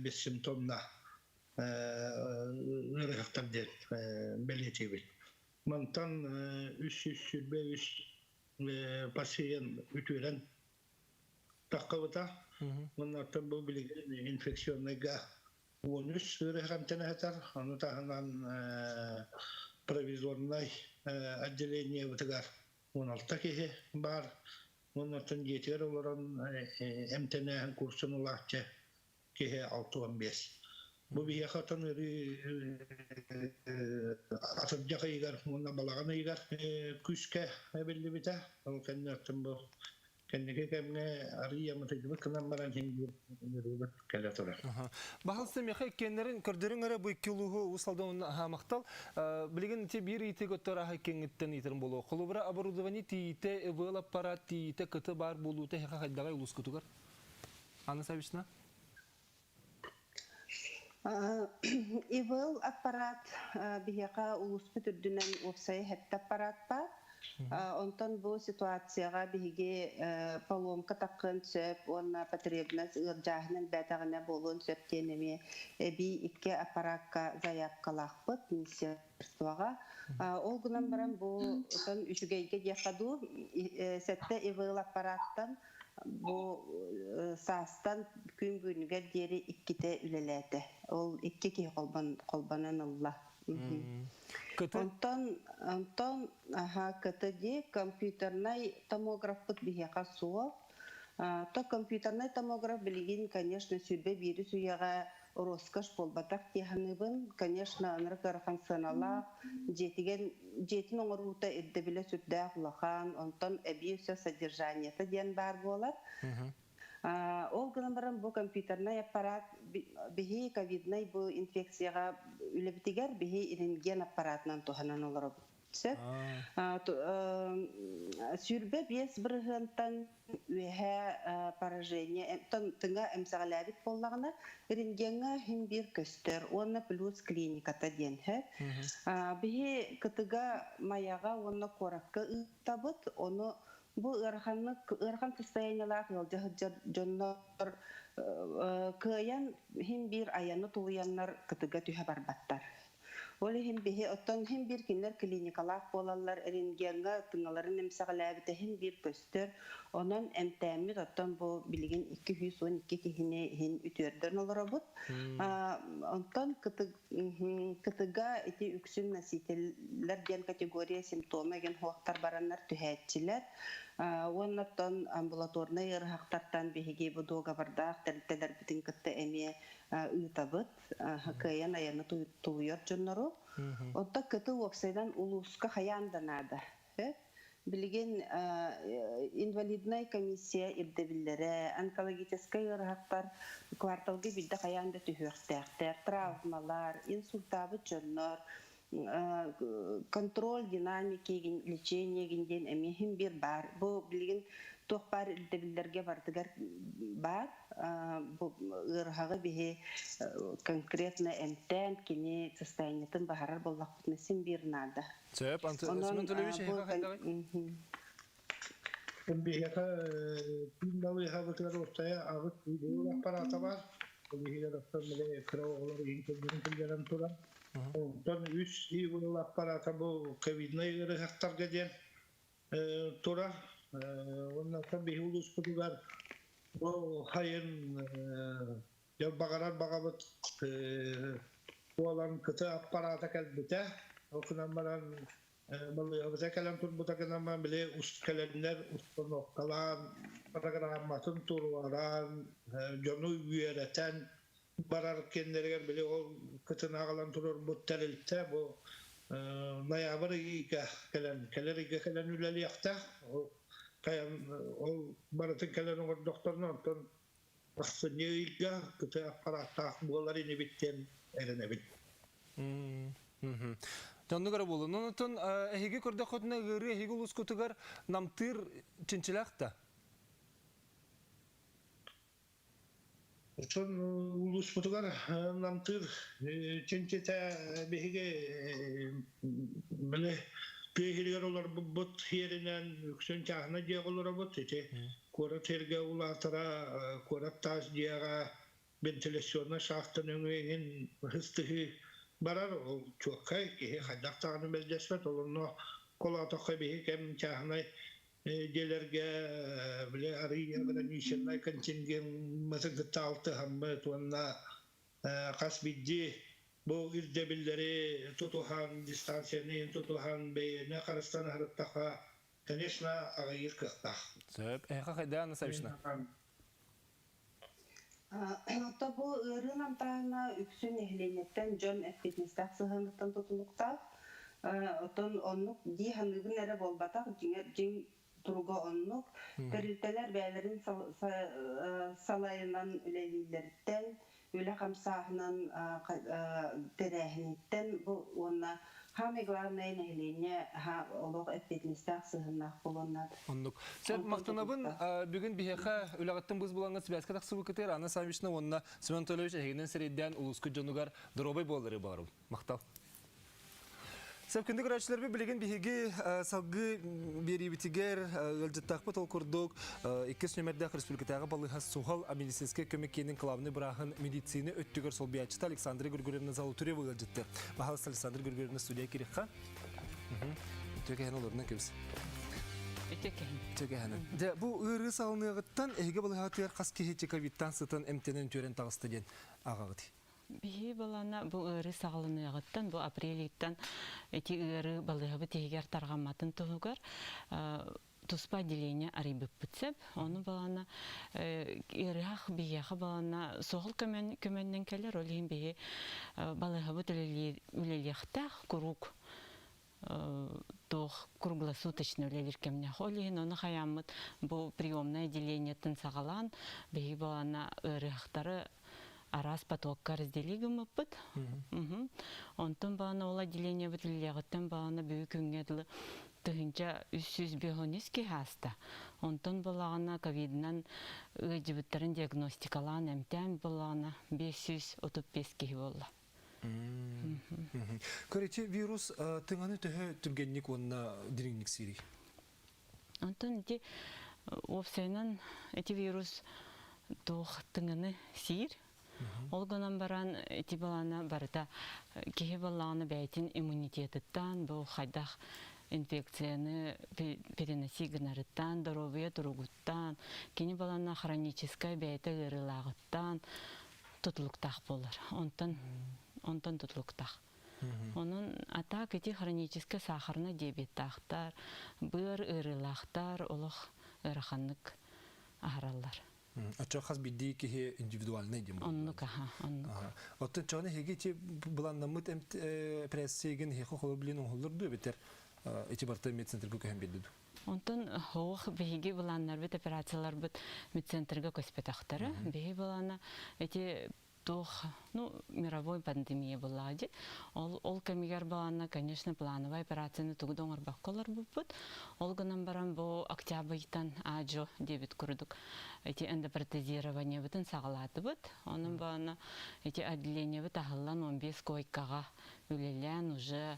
бессимптомно ыарыһахтар диэн бэлиэтиибит. Мантан 323 пациент үтүөрэн таххыбыта. Уоннартан бу билигин инфекционнайга 13 ыарыһах эмтэнэ сытар. Ону таһынан провизорнай отделениебытыгар 16 киһи баар. Уоннартан дьиэтигэр олорон эмтэнээһин курсун ылааччы киһи 65. Бу биһиэхэ отон ыарыы атырдьах ыйыгар уонна балаҕан ыйыгар күүскэ эбиллибитэ. Ол кэнниттэн бу кэнники кэмҥэ арыый аматыйдыбыт гынан баран иһин ыарыыбыт кэлэ турар. Баһылыста миэхэ иккиэннэрин көрдөрүҥ эрэ бу икки улууһу Уус Алдан уонна Аһаамахтал. Билигин ити биир ыйытыы көттөр аһа иккиэҥҥиттэн ыйытарым буолуо. Холобура, оборудование тиийитэ, ИВЛ аппарат тиийитэ, кыты баар буолуута эһиэхэ хайдаҕай улуускутугар? Анна Савична? ИВЛ аппарат биһиэхэ улууспут үрдүнэн уопсайа сэттэ аппарат баар. Онтон бу ситуацияҕа биһиги поломка таххыан сөп уонна потребность ыалдьааһын элбээтэҕинэ буолуон сөп диэн эмиэ эбии икки аппаракка заявкалаахпыт министерствоҕа. Ол гынан баран бу отон үчүгэйгэ диэххэ дуу, сэттэ ИВЛ аппараттан бу саастан күн бүгүнүгэр диэри иккитэ үлэлээтэ. Ол икки киһи холбонон ылла. Онтон онтон аха КТД компьютернай томографпыт биһиэхэ суох. То компьютернай томограф билигин, конечно, 21 үйэҕэ роскошь буолбатах дии саныыбын. Конечно, ынырык ыарахан сыаналаах, дьиэтигэн дьиэтин оҥоруута ирдэбилэ сүрдээх улахан, онтон эбии өссө содержаниета диэн баар буолар. Ол гынан баран бу компьютернай аппарат биһи ковиднай бу инфекцияҕа үлэбитигэр биһи рентген аппаратынан туһанан олоробут. Сөп. 25 бырыһыантан үөһэ поражение тыҥа эмсэҕэлээбит буоллаҕына рентгеҥҥа иһин биир көстөр уонна плюс клиниката диэн сөп. Биһи КТ-га Майаҕа уонна куоракка ыытабыт. Ону бу ыараханнык ыарахан состояниелаах ыалдьа сылдьар дьоннор кыайан иһин биир айаны тулуйаннар КТ-га түһэ барбаттар. Ол иһин биһи оттон иһин биир кинилэр клиникалаах буолаллар, рентгеҥҥа тыҥаларын эмсэҕэлээбитэ иһин биир көстөр. Онон эмтээммит оттон бу билигин 212 киһини иһин үтүөрдэн олоробут. Онтон кытыга ити үксүн носителлэр диэн категория симптома деген хуохтар бараннар түһээччилэр. Уонна оттон амбулаторнай ыарыһахтартан биһиги бу дуогабардаах тэрилтэлэрбитин кытта эмиэ ыытабыт. Кыайан айаны тулуйар дьоннору. Онтон кыты уопсайынан улууска хайаан да наада. Билигин инвалиднай комиссия ирдэбиллэрэ, онкологическай ыарыһахтар кварталга биирдэ хайаан да түһүөхтээхтэр, травмалар, инсультаабыт дьоннор, контроль динамики лечение диэн эмиэ иһин биир баар. Бу билигин туох баар ирдэбиллэргэ барытыгар баар. Бу ыарыһаҕы биһи конкретно эмтээн кини состояниетын баһарар буоллахпытына син биир наада. Сөп, Семен Анатольевич, эһиэхэ хайдаҕый? Биһиэхэ күн балыыһабытыгар уопсайа аҕыс уйгур аппараата баар. Ол иһигэр оттон били кыра оҕолор иһин кэллэрин киллэрэн туран. Онтон үс ИВЛ аппараата бу ковиднай ыарыһахтарга диэн турар. Уонна оттон биһи улууспутугар бу хайын дьон баҕарар баҕабыт буолан кыты аппараата кэлбитэ. Ол гынан баран Балыыһабыта кэлэн турбута гынан баран били кэлэннэр установкалаан, программатын туруоран, дьону үөрэтэн барар кэннэригэр били ол кытынаҕалан турарбыт тэрилтэ бу ноябрь ыйга кэлэн кэлэр ыйга кэлэн үлэлиэхтээх. Ол хайан ол барытын кэлэн оҥордохторуна онтон ахсынньы ыйга кыты аппарааттаах буолар инибит диэн эрэнэбин. Оннук эрэ буолун. Онтон эһиги көрдөххүтүнэ ыарыы эһиги улуускутугар намтыыр чинчилээх да? Очон улууспутугар намтыыр чинчитэ биһиги били тыа иһигэр олорбуппут сиэринэн үксүн чааһынай дьиэҕэ олоробут. Ити куорат сиргэ улаатара куорат таас дьиэҕэ вентиляционнай шахта нөҥүө иһин ыһыстыһыы барар. Ол чуоккай киһи хайдах даҕаны мэлдьэспэт. Ол онно холоотоххо биһи кэм чааһынай дьиэлэргэ били арыый ограниченнай контингеммытын кытта алтыһаммыт уонна хас биирдии бу ирдэбиллэри тутуһан, дистанцияны тутуһан бэйэни харыстан аһарыттахха, конечно, аҕыйыыр кыахтаах. Сөп. Эһиэхэ хайдах Анна Саввична? Оттон бу ыарыы намтааһына үксүн нэһилиэнньэттэн дьон эппиэтинэстээх сыһыаныттан тутулуктаах. Оттон оннук дии саныыбын эрэ буолбатах, дьиҥэр дьиҥ туруга оннук. Тэрилтэлэр бэйэлэрин салайынан үлэлииллэриттэн, үлэ хамсааһынын тэрээһиниттэн бу уонна самый главное нэһилиэнньэ олох эппиэтинэстээх сыһыаннаах буолуон наада. Оннук. Сөп, махтанабын. Бүгүн биһиэхэ үлэҕиттэн быыс булаҥҥыт сибээскэ тахсыбыккытыгар Анна Саввична уонна Семен Анатольевич эһигинэн сирэйдээн улуускут дьонугар доруобай буоллары баҕарабын. Махтал. Сөп, күндү көрөөччүлэрбит билигин биһиги салгыы биэриибитигэр ыалдьыттаахпыт ол курдук иккис нүмердээх республикатааҕы балыыһа суһал медицинскэй көмө киинин главный бырааһын медицина өттүгэр солбуйааччыта Александра Григорьевна Золотарева ыалдьытты. Баһалыс Александра Григорьевна студия кириэххэ. Үтүө кэһэн олорунан кэбис. Үтүө кэһин. Үтүө кэһэн. Дьэ, бу ыарыы салыныаҕыттан эһиги балыыһаҕытыгар хас киһи ковидтан сытан эмтэнэн үтүөрэн таҕыста диэн ааҕаҕыт? Биһи балана бу ыарыы саҕаланыаҕыттан, бу апрель ыйыттан ити ыарыы балыыһабыт иһигэр тарҕамматын туһугар туспа отделение арыйбыппыт сөп. Ону балана ыарыһах биһиэхэ балана суһал көмөн көмөннөн кэлэр. Ол иһин биһи балыыһабыт үлэлиэхтээх куруук туох круглосуточно үлэлиир кэмнээх. Ол иһин ону хайааммыт бу приемное отделениеттан саҕалаан биһиги балана ыарыһахтары араас потокка раздели гыммыппыт. Онтон баҕана ол отделениебыт үлэлиэҕиттэн баҕана бүгүн күҥҥэ дылы 1353 киһи ааста. Онтон балаҕана ковидынан ыалдьыбыттарын диагностикалаан эмтээн балаҕана 535 киһи буолла. Көрүчү вирус тыҥаны төһө түргэнник уонна дириҥник сиирий? Онтон ити уопсайынан ити вирус туох тыҥаны сиир. Ол гынан баран ити балана барыта киһи баллаҕына бэйэтин иммунитетыттан бу хайдах инфекцияны переноси гынарыттан, доруобуйа туругуттан, кини балана хроническай бэйэтэ ыарыылааҕыттан тутулуктаах буолар. Онтон онтон тутулуктаах. Онон атаак ити хроническай сахарнай диабеттаахтар, быар ыарыылаахтар олох ыараханнык аһараллар. Оччо хас биирдии киһи индивидуальный диэн Оннук аха, оннук. Оттон чоны эһиги ити былааннаммыт эпэрээссийэгин эһиэхэ холобур билин оҥоһуллар дуу эбэтэр ити барыта медцентрга көһөн биэрдэ дуу? Онтон хоох биһиги былааннарбыт, операцияларбыт медцентрга көспөтөхтөрө. Биһи былаана ити туох, ну, мировой пандемия буоллаҕа дии. Ол, ол кэмигэр балаанна, конечно, плановай операцияны тугу да оҥорбокко олорбуппут. Ол гынан баран бу октябрьтан аадьо диэбит курдук ити эндопротезированиебытын саҕалаатыбыт. Онон балаана ити отделениебыт аһыллан 15 койкаҕа үлэлээн уже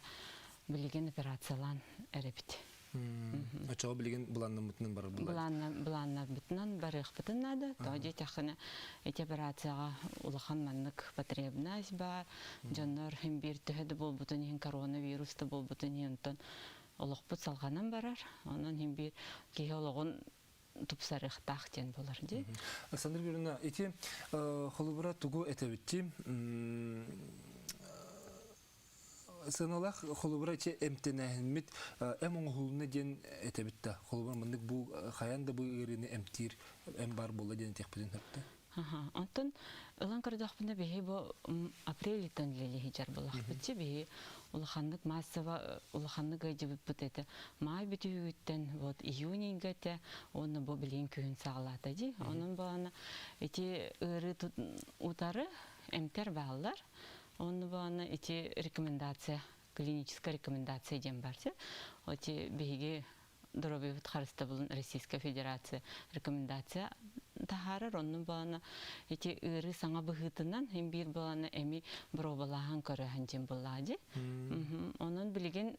билигин операциялаан эрэбит. Оччоҕо билигин былааннаммытынан барар булар. Былааннарбытынан барыахпытын наада. Тоҕо диэтэххинэ, ити операцияҕа улахан маннык потребность баар. Дьоннор иһин биир төһө да буолбутун иһин коронавирус да буолбутун иһин онтон олохпут салҕанан барар. Онон иһин биир киһи олоҕун тупсарыахтаах диэн буолар дии. Александр Юрьевна, ити холобура тугу этэбитти? Сыаналаах холобура ити эмтэнээһиммит эм оҥоһулунна диэн этэбит да. Холобура маннык бу хайаан да бу ыарыыны эмтиир эм баар буолла диэн этиэхпитин сөптө. Онтон ылан көрдөхпүнэ биһи бу апрельтан үлэлиһи буоллахпытчы биһи улаханнык массово улаханнык ыйдьыбыппыт этэ маай бүтүүгүттэн вот июньга этэ уонна бу билигин күһүн саҕалаата дии. Онон буолана ити ыарыы утары эмтэр бааллар. Онно баана ити рекомендация, клиническая рекомендация диэн бар Эти биһиги доруобуйабыт харыстабылын Российская Федерация рекомендация таһаарар. Онно баана ити ыарыы саҥа быһыытынан хим биир балана эми боруобалааһын көрөһөн дьин буллаа Онон билигин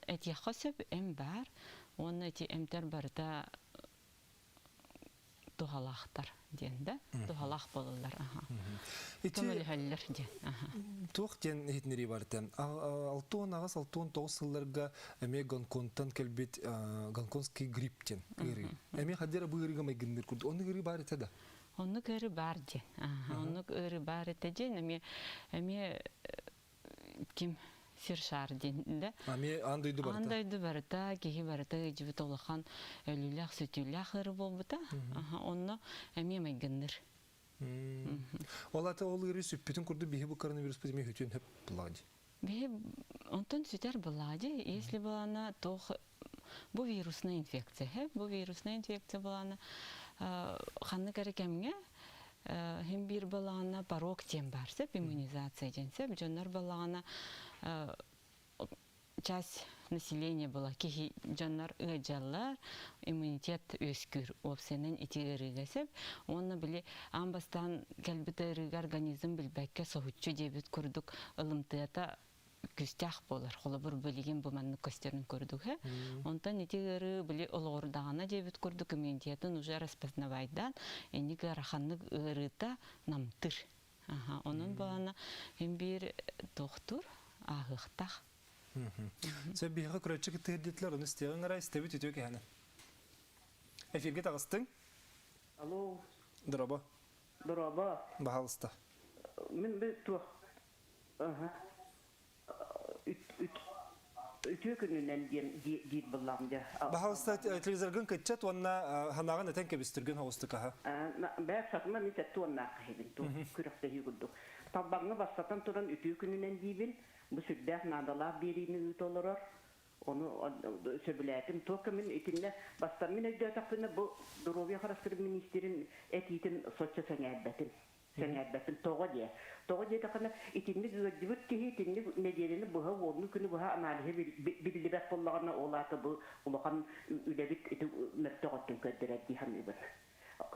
этиэххэ сөп эм бар. Уонна ити эмтэр барыта туһалаахтар диэн да туһалаах буолаллар аха көмөлөһөллөр диэн аха туох диэн иһитиннэрии бар этэ 68 69 сылларга эмиэ Гонконгтан кэлбит гонконгский грипп диэн ыарыы эмиэ хаддера бу ыарыыга майгынныыр курдук оннук ыарыы баар этэ да оннук ыарыы баар диэн оннук ыарыы баар этэ диэн эмиэ эмиэ ким сир шаар диэн да Ами аан дойду барыта. Аан дойду барыта, киһи барыта ыдьыбыт улахан өлүүлээх, сүтүүлээх ыары буолбута. Онно эмиэ майгынныр. Ол ата ол ыарыы сүппүтүн курдук биһи бу коронавируспут эмиэ сүтүөн хөп булаади. Биһи онтон сүтэр булаади, если была туох бу вирусная инфекция, бу вирусная инфекция была ханнык эрэ кэмҥэ Хим биир балаҕана порог диэн баар сөп, иммунизация диэн сөп. Дьоннор балаҕана часть населения была киһи дьоннор ыалдьаллар, иммунитет үөскүүр уопсайынан ити ыарыыга сөп. Уонна били аан бастаан кэлбит ыарыыга организм билбэккэ соһуччу диэбит курдук ылымтыата күүстээх буолар. Холобур, билигин бу маннык көстөрүн курдук. Онтон ити ыарыы били олоҕурдаҕына диэбит курдук иммунитетын уже распознавайдаан, инник ыараханнык ыарыыта намтыр. Онон балана хим биир тохтур ааһыахтаах. Сен биһиэхэ көрөөччү кыттыһыр диэтилэр, ону истиэҕиҥ арай, истэбит үтүө кэһэни. Эфиргэ таҕыстыҥ. Алло. Дорообо. Дорообо. Баһаалыста. Мин би туох үтүө күнүнэн диэн диир буллаҕым дьэ. Баһаалыста телевизоргын кыччат уонна ханаҕын этэн кэбистиргин хоҕустук аха. Бэт сатыма мин сэттэ уоннаах киһибин ту күрэхтэһии курдук. Талбаҥҥа бастатан туран үтүө күнүнэн диибин. Бу сүрдээх наадалаах биэриини ыыта олорор. Ону сөбүлээтим. Туох мин итиннэ бастан мин өйдөөтөхпүнэ бу доруобуйа харыстыыр министрин этиитин соччо сэҥээрбэтим. Сэҥээрбэппин. Тоҕо диэ? Тоҕо диэтэххинэ, итинник ыалдьыбыт киһи итинник нэдиэлэни быһа, уоннуу күнү быһа аналиһы биллибэт буоллаҕына, ол аата бу улахан үлэбит ити мөлтөх өттүн көрдөрөр дии саныыбын.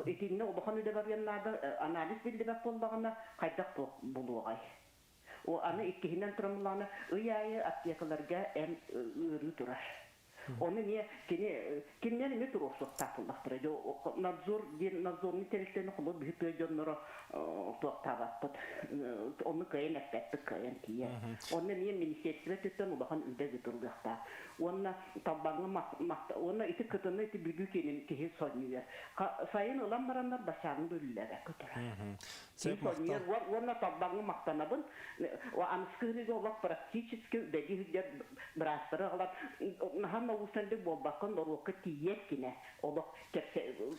Итиннэ улахан үлэ барыан наада, анализ биллибэт буоллаҕына, хайдах булуоҕай? О, аны иккиһинэн туран буллаҕына, ый аайы аптекаларга эн ыарыы турар. Оны эмиэ кини кинилэр эмиэ туруорсуохтаах буоллахтара. Надзор диэн надзорный тэрилтэни холобур биһи тыа дьонноро туохтаабаппыт. Онну кыайан эппэппит, кыайан тиийэр. Онно эмиэ министерство өттүттэн улахан үлэ ыытыллыахтаах. Уонна Талбаҥҥа уонна ити кытыны ити Бүлүү киэнин киһи сонньуйар. Сайын ылан бараннар бассааны да үллээбэккэ турар. Сөп махтал. Уонна Талбаҥҥа махтанабын. Аныскы олох практически бэги сылдьар быраастары аҕалан наһаа научнайдык буолбакка норуокка тиийэр кинэ олох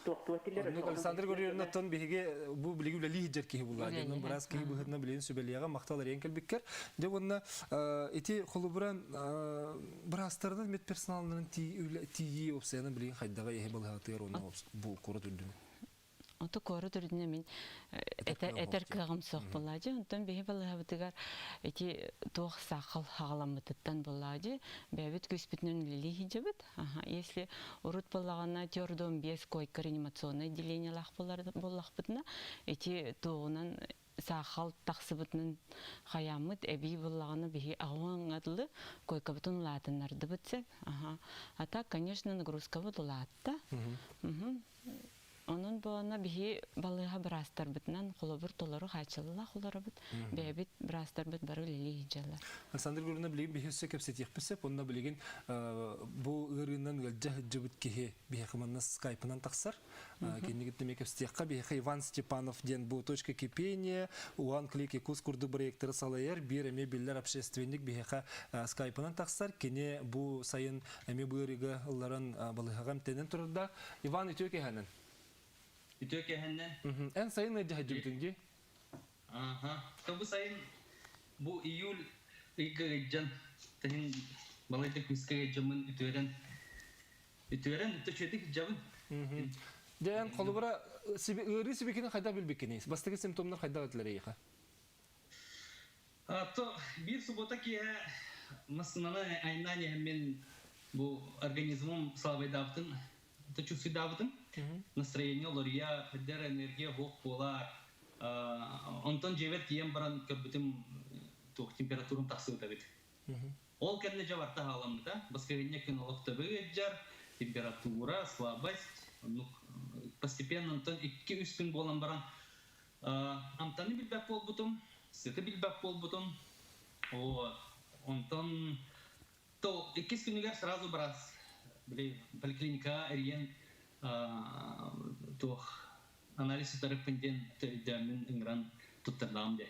туохтуо этилэр. Оннук Александр Григорьевна оттон биһиги бу билиги үлэлии сылдьар киһи булла. Дьонун быраас киһи быһыытынан билигин сүбэлиэҕэ махтал эриэн кэлбиккэр. Дьэ уонна ити холобура быраастарынан медперсоналларын тиийии опсайынан билигин хайдаҕа эһи балыһаатыгар уонна бу куорат үрдүнэн. Ото куорат үрдүнэ мин этэр кыаҕым суох буоллаадьы. Онтон биһи балыһабытыгар ити туох саахал хаҕаламмытыттан буоллаадьы. Бэйэбит күүспүтүнэн үлэлии сылдьабыт. Если урут буоллаҕына төрдүөн биэс койка реанимационнай отделениелаах буоллахпытына, ити туоҕунан саахал тахсыбытынан хайааммыт эбии буоллаҕына биһи аҕыҥҥа дылы койкабытын улаатыннардыбыт сөп. А так, конечно, нагрузкабыт улаатта. Онон буолана биһи балыыһа быраастарбытынан холобур толору хааччыллаах олоробут. Бэйэбит быраастарбыт бары үлэлии сылдьаллар. Александр Гурина билигин биһи өссө кэпсэтиэхпит сөп. Онно билигин бу ыарыынан ыалдьа сылдьыбыт киһи биһиэхэ манна скайпынан тахсар. Кинигит эмиэ кэпсэтиэххэ. Биһиэхэ Иван Степанов диэн бу «Точка кипения», Уан Клик Якутск курдук проекторы салайар биир эмиэ биллэр общественник биһиэхэ скайпынан тахсар. Кини бу сайын эмиэ бу ыарыыга ылларан балыыһаҕа эмтэнэн турардаах. Иван, үтүө кэһэнэн. Үтүө кэһэннэн. Эн сайын ыалдьа сылдьыбытыҥ дии? Аха. Бу сайын бу июль ыйга ыйдьан тэһин балайда күүскэ ыйдьаммын үтүөрэн үтүөрэн үтүчүөтүк дьабын. Дьэ эн холобура ыарыы сибикини хайдах билбиккиний? Бастакы симптомнар хайдах этилэр эйиэхэ? То биир суббота киэһэ массыынаны айаннаан иһэммин бу организмым слабайдаабытын, чувствуйдаабытым. Настроение уларыйа, үрдэр энергия суох буолар. Онтон дьиэбэр тиийэн баран көрбүтүм туох температурам тахсыбыт эбит. Ол кэннэ дьэ барта хаалламмыта. Баскыһынньа күн олох төбө ыалдьар, температура, слабость. Оннук постепенно онтон 2-3 күн буолан баран Амтаны билбэт буолбутум, сыты билбэт буолбутум. Вот. Онтон то иккис күнүгэр сразу быраас били поликлиникаҕа эрийэн туох анализ тутарыппын диэн өйдөөммүн ыҥыран туттардаҕым диэ.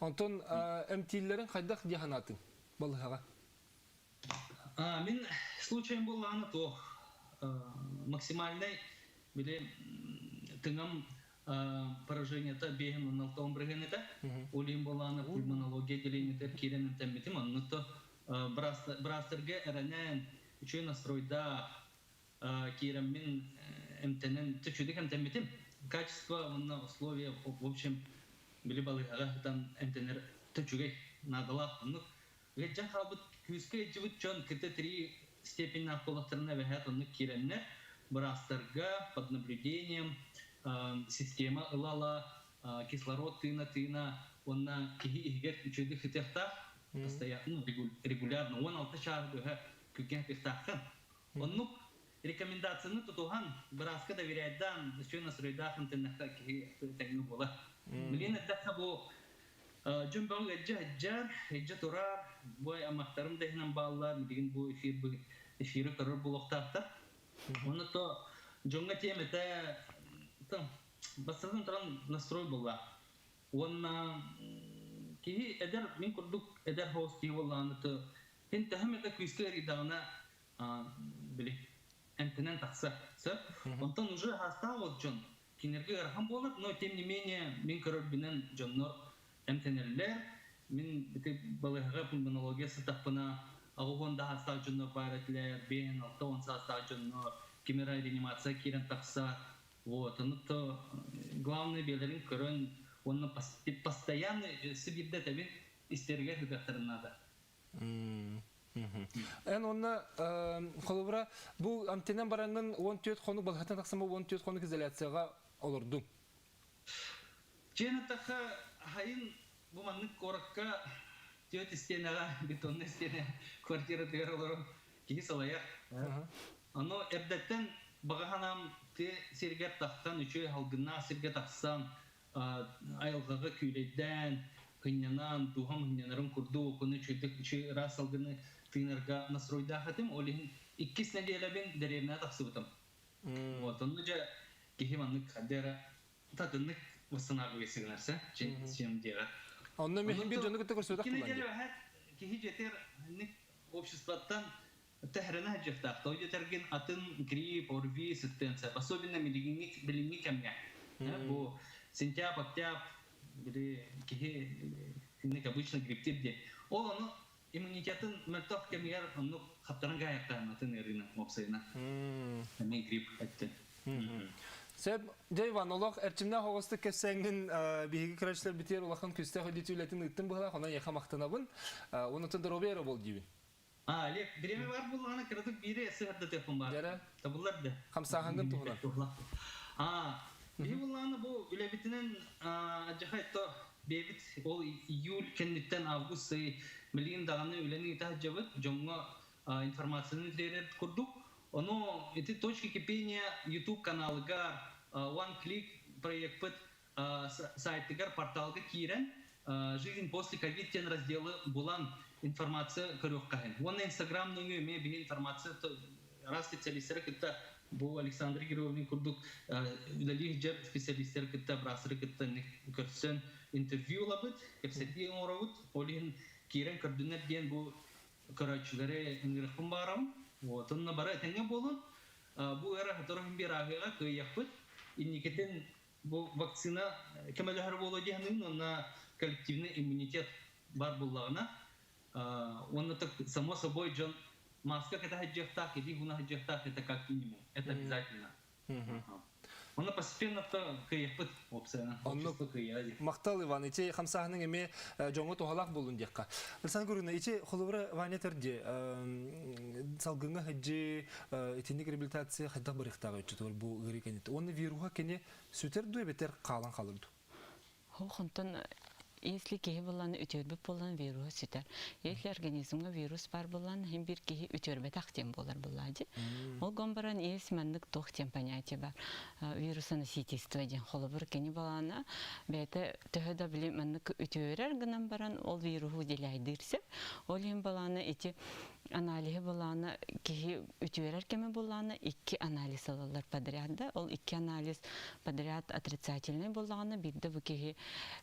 Онтон эмтииллэрин хайдах дии санаатыҥ балыһаҕа? Мин случайым буоллаҕына туох максимальнай били тыҥам поражениета биэһин уон алтан бырыһыан этэ. Ол иһин буоллаҕына пульмонология отделениетыгар киирэн эмтэммитим. Онно то быраастарга эрэнэн, үчүгэй настройдаах киирэммин эмтэнэн, үчүгэйдик эмтэммитим. Качество уонна условия, в общем, били балыыһаҕа сытан эмтэнэр үчүгэй, наадалаах оннук. Ыалдьан хаалбыт күүскэ ыалдьыбыт дьон кытта три степеннээх буоллахтарына эбэһээт оннук киирэннэр быраастарга под наблюдением система ыла-ыла кислород тыына-тыына уонна киһи иһигэр үчүгэйдик сытыахтаах постоянно регулярно 16 чаас быһа күҥҥэ сытыахтааххын. Оннук рекомендацияны тутуһан бырааска доверяйдаан үчүгэй настройдаах ынтыннахха киһи тэҥҥэ буолар. Билигин эттэххэ бу Дьон бөҕө ыалдьа сылдьар, илдьэ турар, бу аймахтарым да иһинэн бааллар, билигин бу эфир эфири көрөр буолуохтаахтар. Уонна то дьоҥҥо тиэмэтэ бастатан туран настрой буолла. Уонна киһи эдэр, мин курдук эдэр хоус киһи буоллаҕына то син төһө эмэ күүскэ ыарыйдаҕына били эмтэнэн тахсар. Сөп. Онтон уже хаастаах ол дьон кинилэргэ ыарахан буолар, но тем не менее мин көрөрбүнэн дьоннор эмтэнэллэр. Мин ити балыыһаҕа пульмонология сытахпына 80 да саастаах дьоннор баар этилэр, 5-6 саастаах дьоннор, ким эрэ реанимация киирэн тахса. Вот, ону то главное бэйэлэрин көрөн уонна постоянно сибирде этэбин истэригэр сытыахтарын наада. Эн онно холобура бу амтенен бараҥҥын 14 хонук балыһаттан тахсан бу 14 хонук изоляцияҕа олордуҥ. Дьиэн атаха хайын бу маннык куоракка Түөрт истиэнэҕэ, бетонный истиэнэ квартиратыгар олорон киһи салайар. Ону эрдэттэн баҕа санаам тыа сиригэр тахсан, үчүгэй салгыннаах сиргэ тахсан, айылҕаҕа күүлэйдээн, сынньанан, дууһам сынньанарын курдук, ону үчүгэйдик үчүгэй ыраас салгыны тыынарга настройдаах этим. Ол иһин иккис нэдиэлэбин дэриэбинэҕэ тахсыбытым. Вот, онно дьэ киһи маннык ханна эрэ татыннык восстанавливается гынарса, чем диэҕэ. Онно мин бир дьону кытта көрсүбэтэх Икки нэдиэлэ киһи дьиэтигэр обществоттан тэһэрэнэ сылдьыахтаах. Тоҕо диэтэргин атын грипп, ОРВИ сыттыан сөп. Особенно билиҥҥи билиҥҥи кэмҥэ. Бу сентябрь, октябрь били киһи инник обычно грипптиир диэн. Ол ону иммунитетын мөлтөх кэмигэр оннук хаптаран каайахтаан атын ыарыыны уопсайынан. Эмиэ грипп эттин. Сөп, дьэ Иван, олох эрчимнээх оҕустук кэпсээҥҥин биһиги көрөөччүлэрбитигэр улахан күстээх өйдөтүү үлэтин ыыттын быһалаах, онон эйиэхэ махтанабын. Онутун доруобуйа эрэ бол диибин. А, Олег, бириэмэ бар буоллаҕына кыратык биири сыһардатыахпын баар. Дьэрэ. Табыллар да. Хамсааһыҥҥын туһунан. А, биһи буоллаҕына бу үлэбитинэн адьахай то бэйэбит ол июль кэнниттэн август ый билигин даҕаны үлэни ыыта сылдьабыт дьоҥҥо информацияны биэрэр курдук. Ону ити «Точки кипения» YouTube каналыгар One Click проекпыт сайтыгар порталга киирэн «Жизнь после ковид» диэн разделы булан информация көрүөххэ. Уонна Инстаграм нөҥүө эмиэ биһи информация раз специалистары кытта бу Александр Григорьевич курдук үлэлиир дьэр специалистары кытта быраастары кытта көрсөн интервью ылабыт, кэпсэтии оҥоробут. Ол иһин киирэн көрдүнэр диэн бу көрөөччүлэри ыҥырыахпын баҕарабын. Вот, онно бары этэҥҥэ буолун. Бу ыара сотору биир ааһыаҕа кыайыахпыт. Инникитин бу вакцина көмөлөһөр буолуо дии саныыбын уонна коллективный иммунитет бар буоллаҕына уонна так само собой дьон маска кэтэ сылдьыахтаах, илии ууна сылдьыахтаах это как минимум, это обязательно. Онно постепенно кыайыахпыт уопсайынан. Оннук махтал Иван, ити хамсааһының эмиэ дьоҥҥо туһалаах буолун диэххэ. Александр Гурина, ити холобура Ваня Терди салгыҥҥа сылдьыы итинник реабилитация хайдах барыахтааҕый оччотугар бу ыарыы кэнниттэн? Уонна вируһа кини сүтэр дуу эбэтэр хаалан хаалар дуу? Онтон если киһи булан үтүөрбүт буолан вируһа сүтэр. Если организмҥа вирус бар булан хин бир киһи үтүөрбэтэх диэн буолар буллаадьы. Ол гон баран есть маннык туох диэн понятие бар. Вирусоносительство диэн холобур кини балаана бэйэтэ төһө да били маннык үтүөрэр гынан баран ол вируһу выделяйдыыр сөп. Ол иһин балаана ити аналиһы булаана киһи үтүөрэр кэмэ буллаана икки анализ ылаллар подряд да ол икки анализ подряд отрицательный буллаҕына биирдэ бу киһи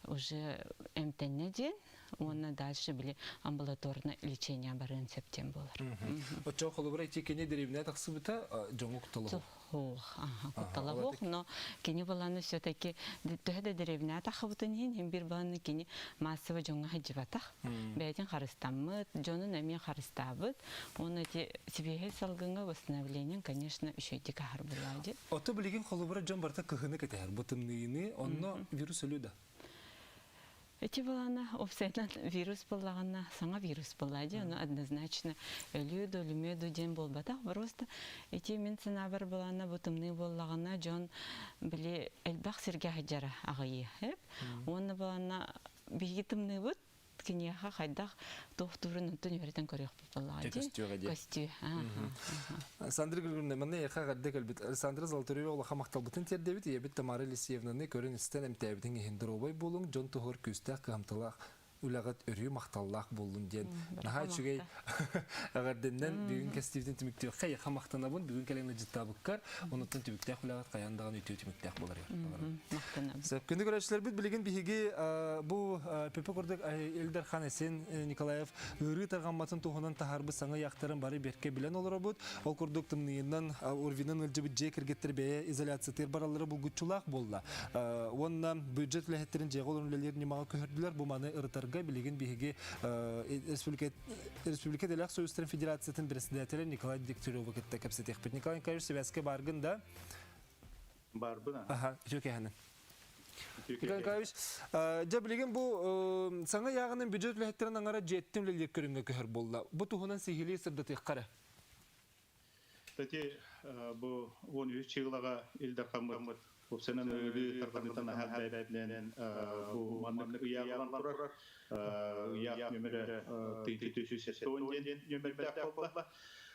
уже эмтэннэ диэн уонна дальше били амбулаторное лечение барыан сөп диэн буолар. Оччоҕо холобура ити кини дэриэбинэ тахсыбыта дьоҥҥо куттала Суох, куттала суох, но кини баланы все-таки төһө да дэриэбинэ тахыбытын иһин иһин бир баланы кини массово дьоҥҥо сылдьыбатах. Бэйэтин харыстаммыт, дьонун эмиэ харыстаабыт. Уонна эти сибиэһэй салгыҥҥа восстановлением, конечно, үчүгэйдик аһар буолаа Ото билигин холобура дьон барыта кыһыны кэтэһэр. Бу тымныйыны, онно вирус өлүү да? Эти балана уопсайынан вирус буоллаҕына саҥа вирус буолла дии, ону однозначно өлүү да өлүмүө да диэн буолбатах. Просто ити мин санаабар балана бу тымныы буоллаҕына дьон били элбэх сиргэ сылдьара аҕыйыы. Уонна балана биһиги тымныыбыт киниэхэ хайдах туохтуурун онтон үөрэтэн көрүөхпүт буоллаҕа дии. Көстүө. Сандра Григорьевна, манна эйиэхэ эҕэрдэ кэлбит. Александра Золотарева улахан махталбытын тиэрдэбит. Ийэбит Тамара Елисеевнаны көрөн-истэн эмтээбитиҥ иһин доруобай буолуҥ, дьон туһугар күүстээх кыһамталаах үлэҕит өрүү махталлаах буоллун диэн наһаа үчүгэй эҕэрдэннэн бүгүн кэстиибитин түмүктүөххэ. Эйиэхэ махтанабын. Бүгүн кэлэн ыдьыттаабыккар. Онуттан түбүктээх үлэҕит хайаан даҕаны үтүө түмүктээх буолар. Махтанабын. Сөп. Күндү көрөөччүлэрбит билигин биһиги бу Пепе курдук Ил Дархан Эсен Николаев ыарыы тарҕамматын туһунан таһаарбыт саҥа ыйаахтарын бары бэркэ билэн олоробут. Ол курдук тымныйынан ОРВИнан ыалдьыбыт дьиэ кэргэттэр бэйэ изоляциятыгар бараллара булгуччулаах буолла. Уонна бюджет үлэһиттэрин дьиэҕэ олорон үлэлиир ньымаҕа көһөрдүлэр. Бу маны ырытарга билигин биһиги республика Республика Дэлэх Союзтарын Федерациятын председателэ Николай Дегтяревы кытта кэпсэтиэхпит. Николай Николаевич, связка баргын да? Барбын. Аха, үтүө кэһэнин. Николай Николаевич, дьэ билигин бу саҥа ыйааҕынан бюджет үлэһиттэрин аҥара дьиэттэн үлэлиир көрүҥҥэ көһөр буолла. Бу туһунан сиһилии сырдатыахха эрэ. Кстати, бу 13 чыылаҕа Ил Дархаммыт. Уопсайынан ыарыы тарҕаныытын аһаат бэйбээтинэн бу маннык ыйааҕынан турар. Ыйаах нөмөрө 1170 диэн нөмөрдээх буолла.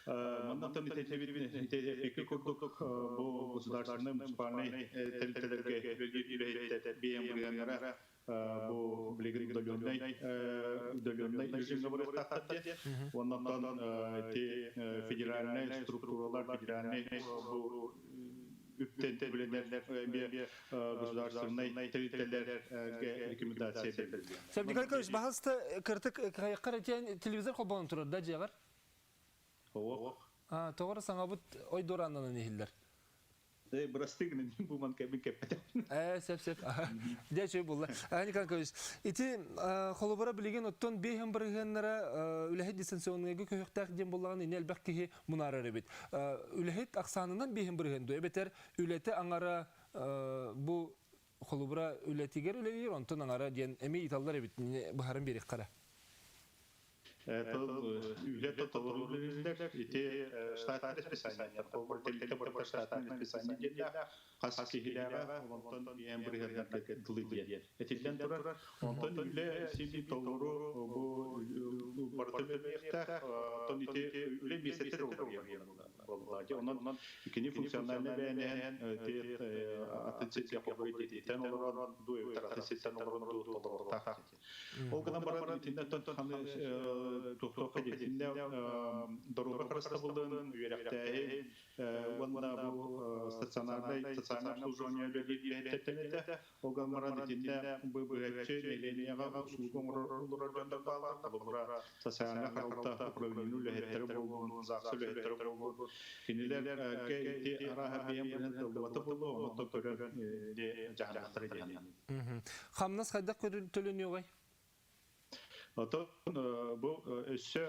Маннаттан итэлэбит курдук бу государственнай муниципальнай тэрилтэлэргэ үлэлиир бэйэм бырыһыаннара бу билигин удаленнай удаленнай режимҥэ барыахтаахтар диэн. Оннуттан ити федеральнай структуралар федеральнай бу үптэн үлэлэр эмиэ государственнай тэрилтэлэргэ рекомендация бэриллэр. Сәп Николай Николаевич, баһаста кыртык кайыккар этиэн телевизор холбонон турар да дьиэҕэр? Ох. Тоҕо саҥабыт ой дуорааннанан иһиллэр. Э, бырастыы гынан бу ман кэбин кэппэтэ. Э, сөп сөп. Дьэ үчүгэй булла. Николай Николаевич, ити холобура билигин оттон биэһин бырыһыаннара үлэһит дистанционныйга көһүөхтээх диэн буллаҕын ини элбэх киһи мунаарар эбит. Үлэһит ахсаанынан биэһин бырыһыан дуо эбэтэр үлэтэ аҥара бу холобура үлэтигэр үлэлиир, онтон аҥара диэн эмиэ ыйыталлар эбит быһарын биэриэххэ. Үлэ толору үлэлэр ити штатное расписание тэрилтэ барыта штатное расписание диэннээх хас киһилээҕэ онтон биэм бырыһыаннарга дылы диэн этиллэн турар. Онтон үлэ син толору бу барыта үлэлиэхтээх. Оттон ити үлэ миэстэтэ буолла. Онон кини функциональнай бэйэнэһэн атын сиргэ холборуй диэтиттэн олорон дуу эбэтэр атын сиртэн олорон дуу толоруохтаах. Ол гынан баран итиннэ ханы туохтуохха итиннэ доруобуйа харыстабылын, үөрэхтээһин уонна бу стационарнай социальное обслуживание үлэлиир Ол гынан баран итиннэ бу быһаччы нэһилиэнньэҕэ услуга оҥорор дьоннор бааллар. Холобура, социальнай харалта управление үлэһиттэрэ буоллун, ЗАГС үлэһиттэрэ буоллун. Кинилэргэ ити арааһа бэйэм быһан тыллыбата буолуо, онтон көрөн дьаһанахтара диэн. Хамнас хайдах төлөнүөҕэй? Оттон бу өссө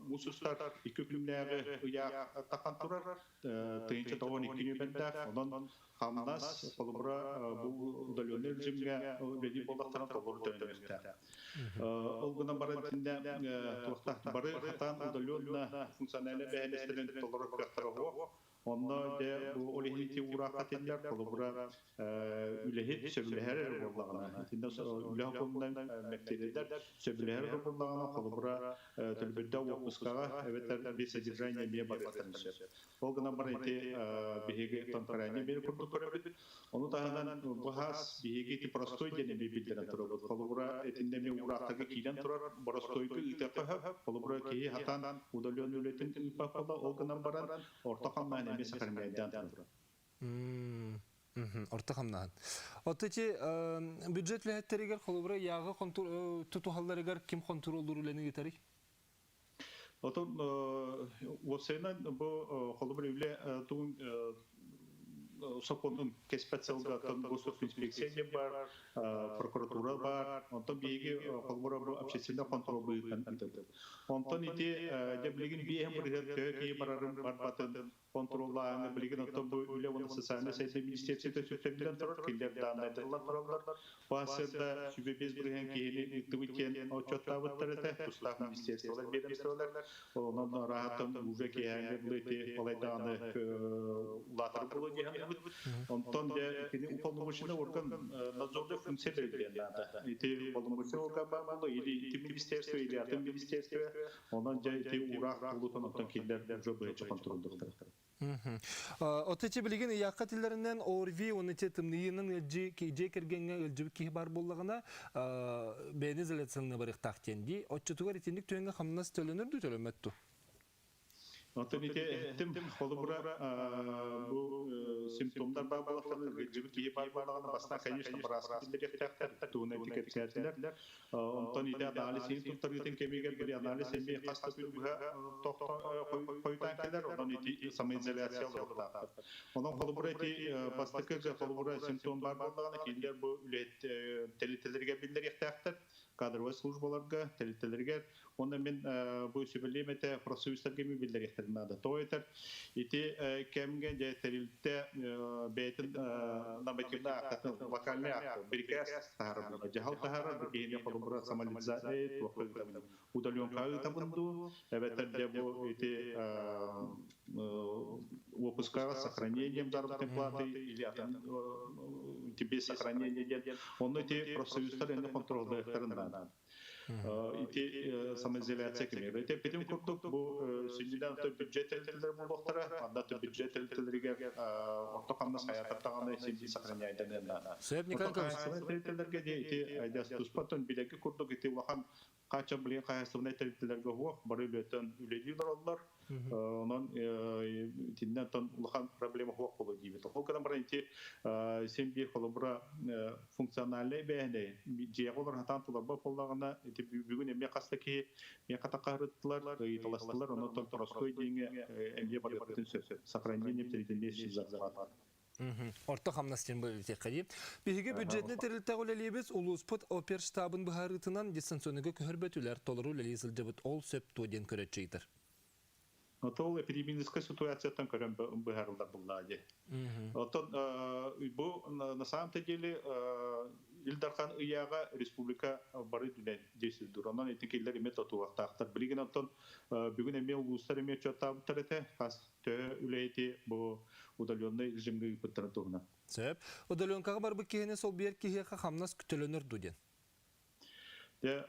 муус устар икки күннээҕи ыйаах тахан турар, 1092 нүөмэрдээх. Онон хамнас холобура бу удаленный режимҥэ үлэлиир буоллахтарына толору төлөнүөхтээх. Ол гынан баран итиннэ туохтаах бары хатаан удаленно функциональнай эбээһинэстэрин толорор кыахтара суох. Онно дьэ бу ол иһин ити уураахха этиллэр, холобура, үлэһит сөбүлэһэр эрэ буоллаҕына, итиннэ үлэ сокуонунан мэктиэлэллэр, сөбүлэһэр эрэ буоллаҕына, холобура, төлөбүрдээх уоппускаҕа эбэтэр без содержания эмиэ барыахтарын сөп. Ол гынан баран ити биһиги тонкорайнай миэрэ курдук көрөбүт. Ону таһынан бу хаас биһиги ити простой диэн эмиэ биллэрэн турабыт. Холобура, итиннэ эмиэ уураахтарга киирэн турар боростуойга ыытыахха сөп. Холобура, киһи хатаан удаленный үлэтин ыыппат буолла, ол гынан баран орто хамнаһын эмиэ сохраняйдаан турар. Орто хамнаһын. Отто ити бюджет үлэһиттэригэр холобура яғы тутуһалларыгар ким хонтуруоллуур үлэни ыытарый? Отон уопсайынан бу холобур үлэ тугун сокуонун кэспэт сылга госинспекция диэн баар, прокуратура баар, онтон биһиги холобура бу общественный контроль быһыытынан ыытабыт. Онтон ити дьэ билигин биэһин бырыһыан төһө киһи барарын барбатын контроллааһыны билигин оттон бу үлэ уонна социальнай сайдыы министерствота сүктэриллэн турар, кинилэр дааннайдыллан тураллар. Пассерда сүбэ биэс бырыһыан киһини ыыттыбыт диэн отчуоттаабыттар этэ, тустаах министерстволар, ведомстволар. Онон ыраахтан уже киэһээҥҥи дылы ити балайдаҕаны улаатар буолуо дии саныыбыт. Онтон дьэ кини уполномоченный орган надзорный функция бэриллиэн наада. Ити уполномоченный орган баар буолла или ити министерство, или атын министерство. Онон дьэ ити уураах туолуутун оттон кинилэр уже быһаччы контроллуохтара. От ити билигин ыйаахха тиллэринэн ОРВИ уонна ити тымныйыынан ыалдьыы дьиэ кэргэҥҥэ ыалдьыбыт киһи баар буоллаҕына бэйэни изоляциялана барыахтаах диэн дии. Оччотугар итинник түгэҥҥэ хамнас төлөнөр дуу төлөммөт дуу? Оттон ити эттим, холобура, бу симптомнар баар буоллахтарына, ыалдьыбыт киһи баар буоллаҕына, бастаан, конечно, бырааска биллэриэхтээхтэр, тугунан ити кэпсээтилэр. Онтон ити анализ иһин туттарыытын кэмигэр били анализ эмиэ хас да күн быһа хойутаан кэлэр, онон ити самоизоляция олоруохтаахтар. Онон холобура ити бастакы холобура симптом баар буоллаҕына, кинилэр бу үлэһит тэрилтэлэригэр биллэриэхтээхтэр, кадровай службаларга, тэрилтэлэригэр. Уонна мин бу сүбэлиэм этэ, профсоюзтарга эмиэ биллэриэхтэрин наада. Тоҕо этэр, ити кэмҥэ дьэ тэрилтэ бэйэтин нормативнай аактатын, локальнай акта, бирикээс таһаарар, дьаһал таһаарар, бу киһини холобура самолизация туохха ыытабын, удаленкаҕа ыытабын дуу, эбэтэр дьэ бу ити Отпускаҕа сохранением заработной платы или атын тебе сохранение диэн. Онно ити профсоюзтар энни контроллуохтарын наада. Ити самоизоляция кэмигэр. Ити эппитим курдук, бу сүнньүнэн бюджет тэрилтэлэр буолуохтара. Манна бюджет тэрилтэлэригэр орто хамнас хайаатар даҕаны син сохраняйданыан наада. Сөп, Николай Николаевич. Тэрилтэлэргэ ити айдас туспаттан билэргэ курдук ити улахан хааччах билигин хаһаайыстыбаннай тэрилтэлэргэ суох, бары үлэттэн үлэлии олороллор. Онон итиннэн тон улахан проблема суох буолуо диибит. Ол гынан баран ити син биир холобура функциональнай бэйэһинэй дьиэҕэ олорон сатаан туларбат буоллаҕына, ити бүгүн эмиэ хас да киһи миэхэ таххарыттылар, ыйыталастылар, онон простой диэҥҥэ эмиэ барыахпытын сөп. Сохранение среднемесячной зарплаты. Орто хамнас диэн бэлиэтиэххэ дии. Биһиги бюджетнай тэрилтэҕэ үлэлиибит, улууспут оперштабын быһаарыытынан дистанционныйга көһөрбөтүлэр, толору үлэлии сылдьабыт, ол сөп дуо диэн көрөөччү ыйытар. Ол эпидемическай ситуацияттан көрөн быһаарыллар буллаа дии. Оттон бу на самом-то деле Ил Дархан ыйааҕа республика бары үрдүнэн действует. Онон ити киллэр эмиэ тотуохтаахтар. Билигин оттон бүгүн эмиэ улуустар эмиэ отчуоттаабыттар этэ. Хас төһө үлэһити бу удаленный режимгэ ыыппыттарын туһунан. Сөп. Удаленкаҕа барбыт киһини солбуйар киһиэхэ хамнас төлөнөр дуу диэн. Дьэ,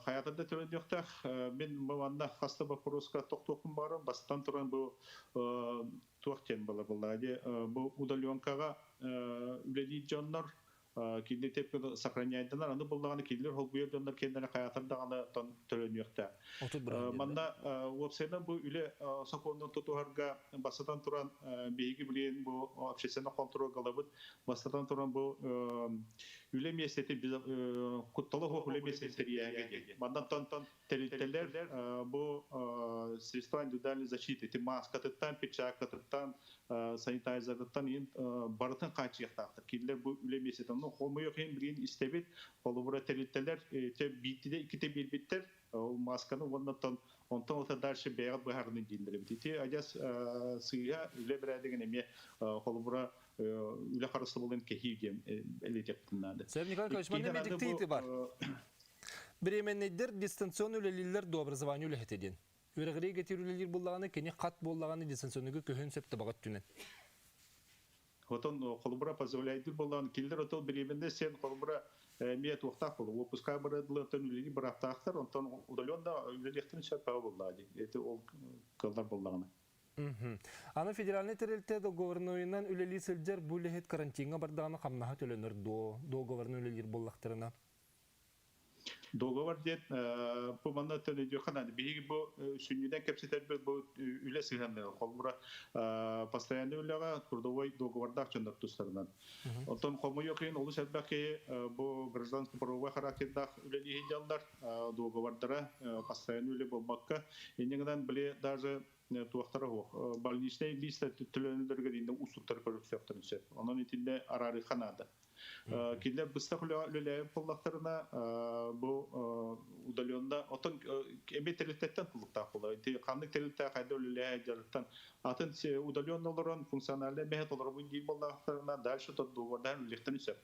хайата да төлөнүөхтээх. Мин манна хас да боппуруоска тохтуохпун баҕарабын. Бастатан туран бу туох диэн буолар буоллаҕа дии. Бу удаленкаҕа үлэлиир дьоннор Кинини тэп сохраняйданар, аны буллаҕына кинилэр холбуйар дьоннор киэннэрэ хайаатар даҕаны төлөнүөхтээх. Манна уопсайынан бу үлэ сокуонун тутуһарга бастатан туран биһиги билигин бу общественный контроль ылабыт. Бастатан туран бу үлэ миэстэтин куттала суох үлэ миэстэтин тэрийээҥҥэ диэн. Маннан тэрилтэлэр бу средства индивидуальной защиты, ити мааскатыттан, перчаткатыттан, санитайзерыттан иин барытын хааччыйыахтаахтар. Кинилэр бу үлэ миэстэтин, ну, хомойуох иһин билигин истэбит, холобура тэрилтэлэр биирдэ иккитэ биэрбиттэр, ол маасканы уонна онтон ота дальше бэйэҕит быһаарынын дииллэр эбит. Ити адьас сыыһа үлэ бэрээдэгин эмиэ холобура үлэ харыстабылын кэһии диэн элитиэхпитин наада. Сэп Николай Николаевич, манна медиктиити бар. Бириэмэннэйдэр дистанционно үлэлииллэр до образование үлэһитэ диэн. Үөрэҕирии гэтир үлэлиир буоллаҕына, кини хат буоллаҕына дистанционныгы көһөн сөп табаҕа өттүнэн. Отон холобура позволяйдыр буоллаҕына, кинилэр отол бириэмэннэй сен холобура эмиэ туохтаах буолу, отпуска барыдылартан үлэлии бырааптаахтар, онтон удаленно үлэлиэхтэрин сөп буоллаа дии. Это ол кыллар буоллаҕына. Аны федеральнай тэрилтэ договорнойунан үлэлии сылдьар бу үлэһит карантиҥҥа бардаҕына хамнаһа төлөнөр дуо? Договорынан үлэлиир буоллахтарына. Договор диэн бу манна төлөдүөххэ наада. Биһиги бу сүнньүнэн кэпсэтэрбит бу үлэ сыһыаннаах. Холобура, постоянный үлэҕэ трудовой договордаах дьоннор тустарынан. Оттон хомойуох иһин олус элбэх киһи бу гражданско-правовой характердаах үлэлии сылдьаллар. Договордара постоянный үлэ буолбакка. Инньэ гынан били даже туохтара суох. Больничный лист төлөнөллөрүгэр иннэ уустуктары көрүксүөхтэрин сөп. Онон итиннэ араарыахха наада. Кинилэр быстах үлэлээбит буоллахтарына, бу удаленно, оттон эмиэ тэрилтэттэн тутулуктаах буолар. Ити ханнык тэрилтэ хайда үлэлэһэ дьарыктан атын удаленно олорон функциональнай бэһэ толоробун диир буоллахтарына, дальше тот договордаан үлэлиэхтэрин сөп.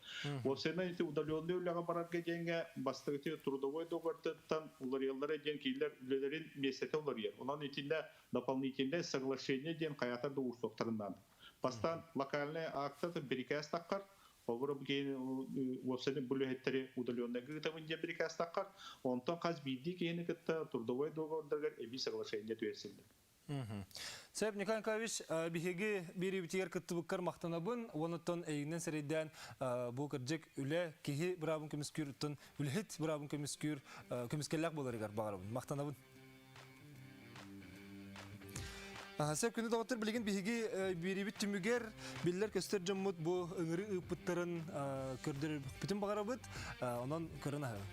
Уопсайынан ити удаленный үлэҕэ барарга диэҥҥэ бастакы трудовой договортан уларыйаллара диэн кинилэр үлэлэрин миэстэтэ уларыйар. Онон итиннэ дополнительное соглашение диэн хайаатар да уурсуохтарын наада. Бастаан локальнай акта бирикээс таххар, холобура бу киһини уопсайынан бу үлэһиттэри удаленныйга ыытабын диэн бирикээс таххар, онтон хас биирдии киһини кытта трудовой договордарыгар эбии соглашение түһэрсиллэр. Сөп, Николай Николаевич, биһиги биэриибитигэр кыттыбыккар махтанабын. Уонуттан эйигинэн сэрэйдээн бу кырдьык үлэ киһи быраабын көмүскүүр, оттон үлэһит быраабын көмүскүүр көмүскэллээх буоларыгар баҕарабын. Махтанабын. Сөп күнү доҕоттор билигин биһиги биэриибит түмүгэр биллэр-көстөр дьоммут бу ыҥырыы ыыппыттарын көрдөрөрбүтүн баҕарабыт. Онон көрөн аһыҥ.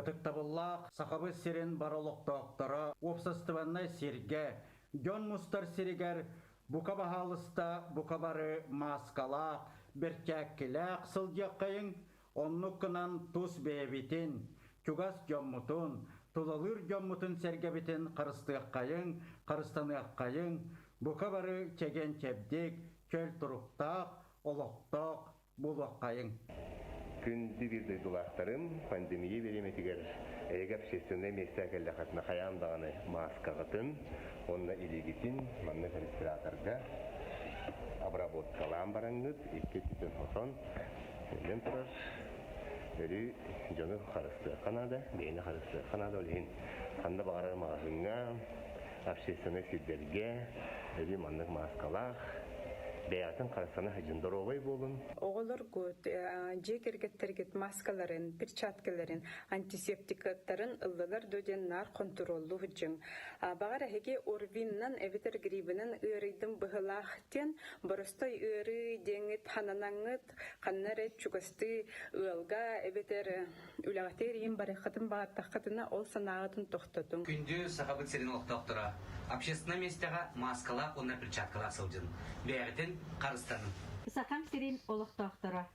Ытыктабыллаах Сахабыт сирин бары олохтоохторо уопсастыбаннай сиргэ, дьон мустар сиригэр бука баһаалыста бука бары мааскалаах, бэрчээккилээх сылдьыаххайыҥ, Оннук гынан тус бэйэбитин, чугас дьоммутун, тулалыыр дьоммутун-сэргэбитин харыстыаххайыҥ, харыстаныаххайыҥ, бука бары чэгиэн-чэбдик, чөл туруктаах, олохтоох буолуоххайыҥ. Күндү биир дойдулаахтарым, пандемия бириэмэтигэр эһиги общественнай миэстэ кэллэххитинэ хайаан даҕаны мааскаҕытын уонна илиигитин маннык респираторга обработкалаан бараҥҥыт икки өттүтүн хотон биллэн турар өрүү дьону харыстыахха наада, бэйэни харыстыахха наада. Ол иһин ханна баҕарар маҕаһыыҥҥа, общественнай сирдэргэ өрүү маннык мааскалаах, бэйэҕитин харыстана сылдьын доруобай буолун. Оҕолоргут, дьиэ кэргэттэргит маскаларын, перчаткаларын, антисептикаттарын ыллылар дуо диэн наар хонтуруоллуу сылдьыҥ. Баҕар эһиги ОРВИннан эбэтэр грибынан ыарыйдым быһылаах диэн боростой ыарыы диэҥҥит хананаҥҥыт ханна эрэ чугастыы ыалга эбэтэр үлэҕитигэр иһин барыаххытын баҕардаххытына ол санааҕытын тохтотуҥ. Күндү Сахабыт сирин олохтоохторо, общественнай миэстэҕэ мааскалаах уонна перчаткалаах сылдьын. Бэйэҕитин харыстанын. Сахам сирин олохтоохторо,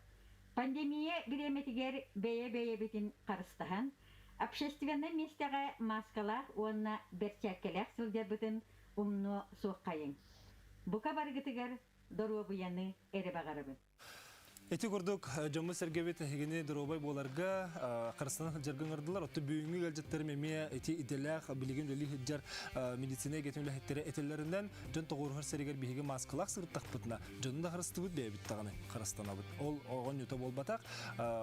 пандемия бириэмэтигэр бэйэ-бэйэбитин харыстаһан, общественнай миэстэҕэ мааскалаах уонна бэрчээккэлээх сылдьарбытын умнуо суоххайыҥ. Бука барыгытыгар доруобуйаны эрэ баҕарабын. Ити курдук дьоммут-сэргэбит эһигини доруобай буоларга харыстана сылдьарга ыҥырдылар. Оттон бүгүҥҥү ыалдьыттарым эмиэ ити идэлээх билигин үлэлии сылдьар медицина эйгэтин үлэһиттэрэ этэллэринэн дьон тоҕуоруһар сиригэр биһиги мааскалаах сырыттахпытына дьону да харыстыбыт бэйэбит даҕаны харыстанабыт. Ол оҕонньута буолбатах.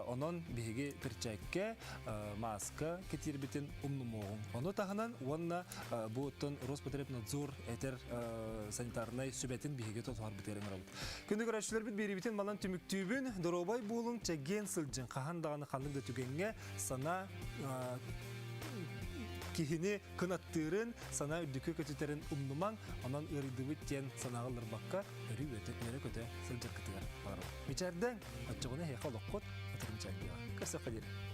Онон биһиги перчээккэ мааска кэтиирбитин умнумуоҕуҥ. Ону таһынан уонна бу оттон Роспотребнадзор этэр санитарнай сүбэтин биһиги тутуһарбытыгар ыҥырабыт. Күндү көрөөччүлэрбит биэриибитин манан түмүктүүбүн. Доруобай буолуҥ, чэгиэн сылдьыҥ. Хаһан даҕаны ханнык да түгэҥҥэ сана киһини кынаттыырын, сана үрдүккэ көтүтэрин умнумаҥ. Онон ыарыйдыбыт диэн санааҕа ылларбакка, өрүү үөрэ-көтө сылдьаргытыгар баҕарабын. Мичээрдэҥ, оччоҕуна эһиэхэ олоххут ытырым чэйдиэҕэ. Көрсөххө диэри.